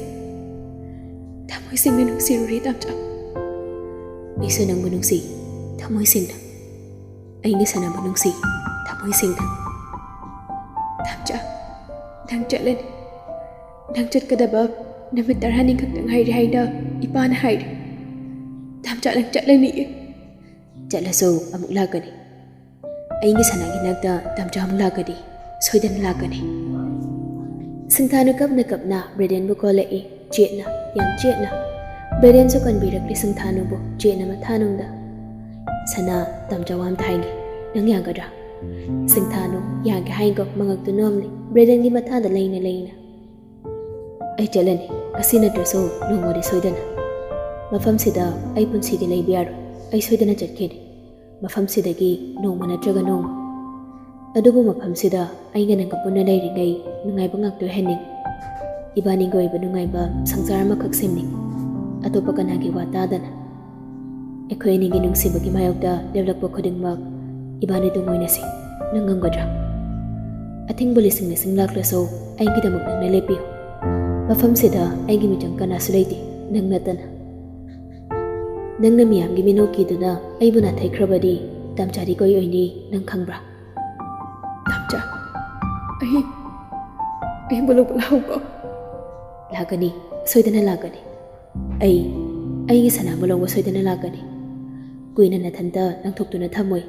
ꯊꯃꯣꯏ ꯁꯦꯡꯅ ꯅꯨꯡꯁꯤꯔꯨꯔꯦ ꯇꯥꯝꯆꯥ꯫" "ꯑꯩꯁꯨ ꯅꯪꯕꯨ ꯅꯨꯡꯁꯤ, ꯊꯃꯣꯏ ꯁꯦꯡꯅ꯫ ꯑꯩꯒꯤ ꯁꯅꯥꯕꯨ ꯅꯨꯡꯁꯤ, ꯊꯃꯣꯏ ꯁꯦꯡꯅ꯫" "ꯇꯥꯝꯆꯥ, ꯅꯪ ꯆꯠꯂꯅꯤ꯫ ꯅꯪ ꯆꯠꯀꯗꯕ ꯅꯨꯃꯤꯠ ꯇꯔꯥꯅꯤ ꯈꯛꯇ ꯉꯥꯏꯔꯦ ꯍꯥꯏꯅ ꯏꯄꯥꯅ ꯍꯥꯏꯔꯦ꯫ ꯇꯥꯝꯆꯥ, ꯅꯪ ꯆꯠꯂꯅꯤꯌꯦ꯫" "ꯆꯠꯂꯁꯨ ꯑꯃꯨꯛ ꯂꯥꯛꯀꯅꯤ꯫ ꯑꯩꯒꯤ ꯁꯅꯥꯒꯤ ꯅꯥꯛꯇ ꯇꯥꯝꯆꯥ ꯑꯃꯨꯛ ꯂꯥꯛꯀꯅꯤ, ꯁꯣꯏꯗꯅ ꯂꯥꯛꯀꯅꯤ꯫" ꯁꯤꯡꯊꯥꯅꯨ ꯀꯞꯅ ꯀꯞꯅ ꯕ꯭ꯔꯦꯗꯦꯟꯕꯨ ꯀꯣꯜꯂꯛꯏ, ꯆꯦꯠꯅ, ꯌꯥꯝ ꯆꯦꯠꯅ꯫ ꯕ꯭ꯔꯦꯗꯦꯟꯁꯨ ꯀꯟꯕꯤꯔꯛꯂꯤ ꯁꯤꯡꯊꯥꯅꯨꯕꯨ ꯆꯦꯠꯅ ꯃꯊꯥꯅꯨꯡꯗ꯫ "ꯁꯅꯥ, ꯇꯥꯝꯆꯥ ꯋꯥ ꯑꯝꯇ ꯍꯥꯏꯒꯦ, ꯅꯪ ꯌꯥꯒꯗ꯭ꯔꯥ?" ꯁꯤꯡꯊꯥꯅꯨ ꯌꯥꯒꯦ ꯍꯥꯏꯒ ꯃꯉꯛꯇꯨ ꯅꯣꯝꯂꯤ ꯕ꯭ꯔꯦꯗꯦꯟꯒꯤ ꯃꯊꯥꯗ ꯂꯩꯅ ꯂꯩꯅ꯫ "ꯑꯩ ꯆꯠꯂꯅꯤ, ꯉꯁꯤ ꯅꯠꯇ꯭ꯔꯁꯨ ꯅꯣꯡꯃꯗꯤ ꯁꯣꯏꯗꯅ꯫ ꯃꯐꯝꯁꯤꯗ ꯑꯩ ꯄꯨꯟꯁꯤꯒꯤ ꯂꯩꯕ ꯌꯥꯔꯣꯏ꯫ ꯑꯩ ꯁꯣꯏꯗꯅ ꯆꯠꯈꯤꯅꯤ꯫ ꯃꯐꯝꯁꯤꯗꯒꯤ ꯅꯣꯡꯃ ꯅꯠꯇ꯭ꯔꯒ ꯅꯣꯡꯃ꯫" ꯑꯗꯨꯕꯨ ꯃꯐꯝꯁꯤꯗ ꯑꯩꯒ ꯅꯪꯒ ꯄꯨꯟꯅ ꯂꯩꯔꯤꯉꯩ ꯅꯨꯡꯉꯥꯏꯕ ꯉꯥꯛꯇ ꯑꯣꯏꯍꯟꯅꯤꯡ꯫ ꯏꯕꯥꯅꯤꯒꯤ ꯑꯣꯏꯕ ꯅꯨꯡꯉꯥꯏꯕ ꯁꯪꯁꯥꯔ ꯑꯃꯈꯛ ꯁꯦꯝꯅꯤꯡ꯫ ꯑꯇꯣꯞꯄ ꯀꯅꯥꯒꯤ ꯋꯥ ꯇꯥꯗꯅ꯫ ꯑꯩꯈꯣꯏ ꯑꯅꯤꯒꯤ ꯅꯨꯡꯁꯤꯕꯒꯤ ꯃꯥꯌꯣꯛꯇ ꯂꯦꯞꯂꯛꯄ ꯈꯨꯗꯤꯡꯃꯛ ꯏꯕꯥꯅꯤꯗꯨ ꯉꯣꯏꯅꯁꯤ꯫ ꯅꯪ ꯉꯝꯒꯗ꯭ꯔꯥ? ꯑꯊꯤꯡꯕ ꯂꯤꯁꯤꯡ ꯂꯤꯁꯤꯡ ꯂꯥꯛꯂꯁꯨ ꯑꯩꯒꯤꯗꯃꯛ ꯅꯪꯅ ꯂꯦꯞꯄꯤꯌꯨ꯫ ꯃꯐꯝꯁꯤꯗ ꯑꯩꯒꯤ ꯃꯤꯆꯪ ꯀꯅꯥꯁꯨ ꯂꯩꯇꯦ, ꯅꯪ ꯅꯠꯇꯅ꯫ ꯅꯪꯅ ꯃꯤꯌꯥꯝꯒꯤ ꯃꯤꯅꯣꯛ ꯀꯤꯗꯨꯅ ꯑꯩꯕꯨ ꯅꯥꯊꯩꯈ꯭ꯔꯕꯗꯤ ꯇꯥꯝꯆꯥꯗꯤ ꯀꯩ ꯑꯣꯏꯅꯤ, ꯅꯪ ꯈꯪꯕ꯭ꯔꯥ? ꯇꯥꯝꯆꯥ, ꯑꯩ, ꯑꯩꯕꯨ ꯂꯧꯕ ꯂꯥꯛꯎꯀꯣ꯫ ꯂꯥꯛꯀꯅꯤ, ꯁꯣꯏꯗꯅ ꯂꯥꯛꯀꯅꯤ꯫ ꯑꯩ, ꯑꯩꯒꯤ ꯁꯅꯥꯕꯨ ꯂꯧꯕ ꯁꯣꯏꯗꯅ ꯂꯥꯛꯀꯅꯤ꯫ ꯀꯨꯏꯅ ꯅꯊꯟꯇ ꯂꯪꯊꯣꯛꯇꯨꯅ ꯊꯝꯃꯣꯏ꯫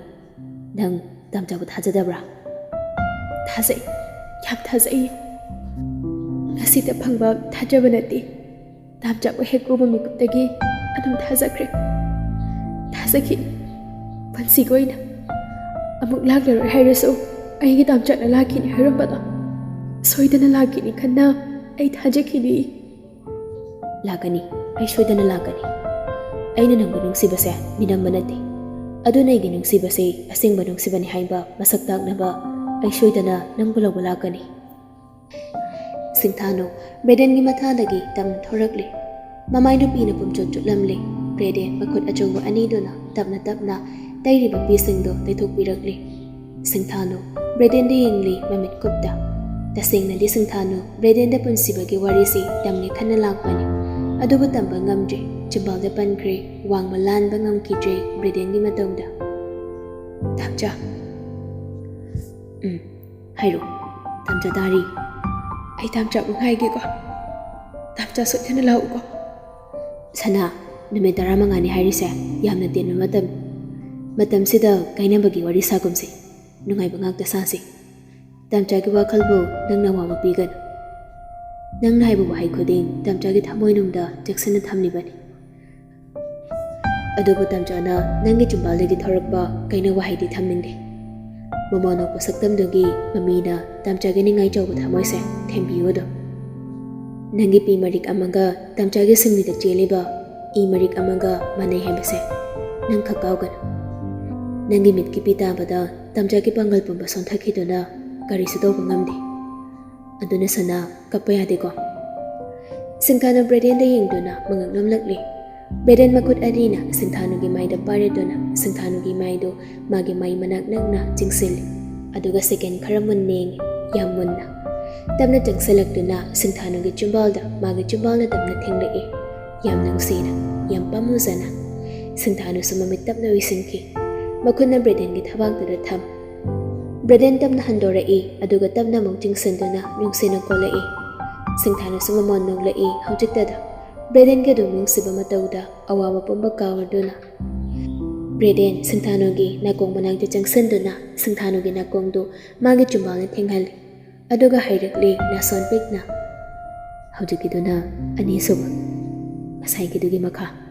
ꯅꯪ ꯇꯥꯝꯆꯥꯕꯨ ꯊꯥꯖꯗꯕ꯭ꯔꯥ? ꯊꯥꯖꯩ, ꯌꯥꯝ ꯊꯥꯖꯩ꯫ ꯉꯁꯤꯗ ꯐꯪꯕ ꯊꯥꯖꯕ ꯅꯠꯇꯦ꯫ ꯇꯥꯝꯆꯥꯕꯨ ꯍꯦꯛ ꯎꯕ ꯃꯤꯀꯨꯞꯇꯒꯤ ꯑꯗꯨꯝ ꯊꯥꯖꯈ꯭ꯔꯦ꯫ ꯊꯥꯖꯈꯤꯅꯤ꯫ ꯄꯨꯟꯁꯤꯒꯤ ꯑꯣꯏꯅ ꯑꯃꯨꯛ ꯂꯥꯛꯂꯔꯣꯏ ꯍꯥꯏꯔꯁꯨ, ꯑꯩꯒꯤ ꯇꯥꯝꯆꯥꯅ ꯂꯥꯛꯈꯤꯅꯤ ꯍꯥꯏꯔꯝꯕꯗꯣ ꯁꯣꯏꯗꯅ ꯂꯥꯛꯈꯤꯅꯤ ꯈꯟꯅ ꯑꯩ ꯊꯥꯖꯈꯤꯅꯤ꯫ ꯂꯥꯛꯀꯅꯤ, ꯑꯩ ꯁꯣꯏꯗꯅ ꯂꯥꯛꯀꯅꯤ꯫ ꯑꯩꯅ ꯅꯪꯕꯨ ꯅꯨꯡꯁꯤꯕꯁꯦ ꯃꯤꯅꯝꯕ ꯅꯠꯇꯦ꯫ ꯑꯗꯨꯅ ꯑꯩꯒꯤ ꯅꯨꯡꯁꯤꯕꯁꯦ ꯑꯁꯦꯡꯕ ꯅꯨꯡꯁꯤꯕꯅꯤ ꯍꯥꯏꯕ ꯃꯁꯛ ꯇꯥꯛꯅꯕ ꯑꯩ ꯁꯣꯏꯗꯅ ꯅꯪꯕꯨ ꯂꯧꯕ ꯂꯥꯛꯀꯅꯤ꯫ ꯁꯤꯡꯊꯥꯅꯨ ꯕ꯭ꯔꯦꯗꯦꯟꯒꯤ ꯃꯊꯥꯗꯒꯤ ꯇꯞꯅ ꯊꯣꯔꯛꯂꯤ꯫ ꯃꯃꯥꯏ ꯅꯨꯄꯤꯅ ꯄꯨꯝꯆꯨꯠ ꯆꯨꯠꯂꯝꯂꯤ꯫ ꯕ꯭ꯔꯦꯗꯦꯟ ꯃꯈꯨꯠ ꯑꯆꯧꯕ ꯑꯅꯤꯗꯨꯅ ꯇꯞꯅ ꯇꯞꯅ ꯇꯩꯔꯤꯕ ꯄꯤꯁꯤꯡꯗꯨ ꯇꯩꯊꯣꯛꯄꯤꯔꯛꯂꯤ꯫ ꯁꯤꯡꯊꯥꯅꯨ ꯕ꯭ꯔꯦꯗꯦꯟꯗ ꯌꯦꯡꯂꯤ, ꯃꯃꯤꯠ ꯀꯨꯞꯇ꯫ ꯇꯁꯦꯡꯅꯗꯤ ꯁꯤꯡꯊꯥꯅꯨ ꯕ꯭ꯔꯦꯗꯦꯟꯗ ꯄꯨꯟꯁꯤꯕꯒꯤ ꯋꯥꯔꯤꯁꯤ ꯇꯝꯒꯦ ꯈꯟꯅ ꯂꯥꯛꯄꯅꯤ꯫ ꯑꯗꯨꯕꯨ ꯇꯝꯕ ꯉꯝꯗ꯭ꯔꯦ꯫ ꯆꯤꯝꯕꯥꯜꯗ ꯄꯟꯈ꯭ꯔꯦ, ꯋꯥꯡꯃ ꯂꯥꯟꯕ ꯉꯝꯈꯤꯗ꯭ꯔꯦ ꯕ꯭ꯔꯦꯗꯦꯟꯒꯤ ꯃꯇꯧꯗ꯫ ꯇꯥꯝꯆꯥ꯫ ꯎꯝ, ꯍꯥꯏꯔꯣ꯫ ꯇꯥꯝꯆꯥ ꯇꯥꯔꯤ꯫ ꯑꯩ ꯇꯥꯝꯆꯥꯕꯨ ꯉꯥꯏꯒꯦꯀꯣ꯫ ꯇꯥꯝꯆꯥ ꯁꯣꯏꯗꯅ ꯂꯥꯛꯎꯀꯣ꯫ ꯁꯅꯥ, ꯅꯨꯃꯤꯠ ꯇꯔꯥꯃꯉꯥꯅꯤ ꯍꯥꯏꯔꯤꯁꯦ ꯌꯥꯝꯅ ꯇꯦꯟꯕ ꯃꯇꯝ꯫ ꯃꯇꯝꯁꯤꯗ ꯀꯥꯏꯅꯕꯒꯤ ꯋꯥꯔꯤ ꯁꯥꯒꯨꯝꯁꯦ꯫ ꯅꯨꯡꯉꯥꯏꯕ ꯉꯥꯛꯇ ꯁꯥꯁꯤ꯫ ꯇꯥꯝꯆꯥꯒꯤ ꯋꯥꯈꯜꯕꯨ ꯅꯪꯅ ꯑꯋꯥꯕ ꯄꯤꯒꯅꯨ꯫ ꯅꯪꯅ ꯍꯥꯏꯕ ꯋꯥꯍꯩ ꯈꯨꯗꯤꯡ ꯇꯥꯝꯆꯥꯒꯤ ꯊꯃꯣꯏꯅꯨꯡꯗ ꯆꯦꯛꯁꯤꯟꯅ ꯊꯝꯂꯤꯕꯅꯤ꯫ ꯑꯗꯨꯕꯨ ꯇꯥꯝꯆꯥꯅ ꯅꯪꯒꯤ ꯆꯤꯝꯕꯥꯜꯗꯒꯤ ꯊꯣꯔꯛꯄ ꯀꯩꯅꯣ ꯋꯥꯍꯩꯗꯤ ꯊꯝꯅꯤꯡꯗꯦ꯫ ꯃꯃꯧ ꯅꯣꯛꯄ ꯁꯛꯇꯝꯗꯨꯒꯤ ꯃꯃꯤꯅ ꯇꯥꯝꯆꯥꯒꯤ ꯅꯤꯡꯉꯥꯏ ꯆꯥꯎꯕ ꯊꯃꯣꯏꯁꯦ ꯊꯦꯝꯕꯤꯌꯨ ꯑꯗꯨꯝ꯫ ꯅꯪꯒꯤ ꯄꯤ ꯃꯔꯤꯛ ꯑꯃꯒ ꯇꯥꯝꯆꯥꯒꯤ ꯁꯤꯡꯂꯤꯗ ꯆꯦꯜꯂꯤꯕ ꯏ ꯃꯔꯤꯛ ꯑꯃꯒ ꯃꯥꯟꯅꯩ ꯍꯥꯏꯕꯁꯦ ꯅꯪ ꯈꯛ ꯀꯥꯎꯒꯅꯨ꯫ ꯅꯪꯒꯤ ꯃꯤꯠꯀꯤ ꯄꯤ ꯇꯥꯕꯗ ꯇꯝꯆꯥꯒꯤ ꯄꯥꯡꯒꯜ ꯄꯨꯝꯕ ꯁꯣꯟꯊꯈꯤꯗꯨꯅ ꯀꯔꯤꯁꯨ ꯇꯧꯕ ꯉꯝꯗꯦ꯫ ꯑꯗꯨꯅ ꯁꯅꯥ, ꯀꯞꯄ ꯌꯥꯗꯦꯀꯣ꯫ ꯁꯤꯡꯊꯥꯅ ꯕ꯭ꯔꯦꯗꯦꯟꯗ ꯌꯦꯡꯗꯨꯅ ꯃꯉꯛ ꯅꯣꯝꯂꯛꯂꯤ꯫ ꯕ꯭ꯔꯦꯗꯦꯟ ꯃꯈꯨꯠ ꯑꯅꯤꯅ ꯁꯤꯡꯊꯥꯅꯨꯒꯤ ꯃꯥꯏꯗ ꯄꯥꯏꯔꯗꯨꯅ ꯁꯤꯡꯊꯥꯅꯨꯒꯤ ꯃꯥꯏꯗꯨ ꯃꯥꯒꯤ ꯃꯥꯏ ꯃꯅꯥꯛ ꯅꯛꯅ ꯆꯤꯡꯁꯤꯜꯂꯤ꯫ ꯑꯗꯨꯒ ꯁꯦꯀꯦꯟ ꯈꯔ ꯃꯨꯟꯅ ꯌꯦꯡꯉꯤ, ꯌꯥꯝ ꯃꯨꯟꯅ꯫ ꯇꯞꯅ ꯆꯪꯁꯤꯜꯂꯛꯇꯨꯅ ꯁꯤꯡꯊꯥꯅꯨꯒꯤ ꯆꯤꯝꯕꯥꯜꯗ ꯃꯥꯒꯤ ꯆꯤꯝꯕꯥꯜꯅ ꯇꯞꯅ ꯊꯦꯡꯂꯛꯏ꯫ ꯌꯥꯝ ꯅꯨꯡꯁꯤꯅ, ꯌꯥꯝ ꯄꯥꯝꯃꯨꯖꯅ꯫ ꯁꯤꯡꯊꯥꯅꯨꯁꯨ ꯃꯃꯤꯠ ꯇꯞꯅ ꯎꯏꯁꯤꯟꯈꯤ꯫ ꯃꯈꯨꯠꯅ ꯕ꯭ꯔꯦꯗꯦꯟꯒꯤ ꯊꯕꯥꯛꯇꯨꯗ ꯊꯝ꯫ ꯕ꯭ꯔꯦꯗꯦꯟ ꯇꯞꯅ ꯍꯟꯗꯣꯔꯛꯏ, ꯑꯗꯨꯒ ꯇꯞꯅ ꯑꯃꯨꯛ ꯆꯤꯡꯁꯤꯟꯗꯨꯅ ꯅꯨꯡꯁꯤꯅ ꯀꯣꯜꯂꯛꯏ꯫ ꯁꯤꯡꯊꯥꯅꯨꯁꯨ ꯃꯃꯣꯟ ꯅꯣꯛꯂꯛꯏ꯫ ꯍꯧꯖꯤꯛꯇꯗ ꯕ꯭ꯔꯦꯗꯦꯟꯒꯤ ꯑꯗꯨꯝ ꯅꯨꯡꯁꯤꯕ ꯃꯇꯧꯗ ꯑꯋꯥꯕ ꯄꯨꯝꯕ ꯀꯥꯎꯔꯗꯨꯅ꯫ ꯕ꯭ꯔꯦꯗꯦꯟ ꯁꯤꯡꯊꯥꯅꯨꯒꯤ ꯅꯥꯀꯣꯡ ꯃꯅꯥꯛꯇ ꯆꯪꯁꯤꯟꯗꯨꯅ ꯁꯤꯡꯊꯥꯅꯨꯒꯤ ꯅꯥꯀꯣꯡꯗꯨ ꯃꯥꯒꯤ ꯆꯤꯝꯕꯥꯜꯅ ꯊꯦꯡꯍꯜꯂꯤ꯫ ꯑꯗꯨꯒ ꯍꯥꯏꯔꯛꯂꯤ ꯅꯥꯁꯣꯟ ꯄꯤꯛꯅ, "ꯍꯧꯖꯤꯛꯀꯤꯗꯨꯅ ꯑꯅꯤꯁꯨꯕ, ꯉꯁꯥꯏꯒꯤꯗꯨꯒꯤ ꯃꯈꯥ꯫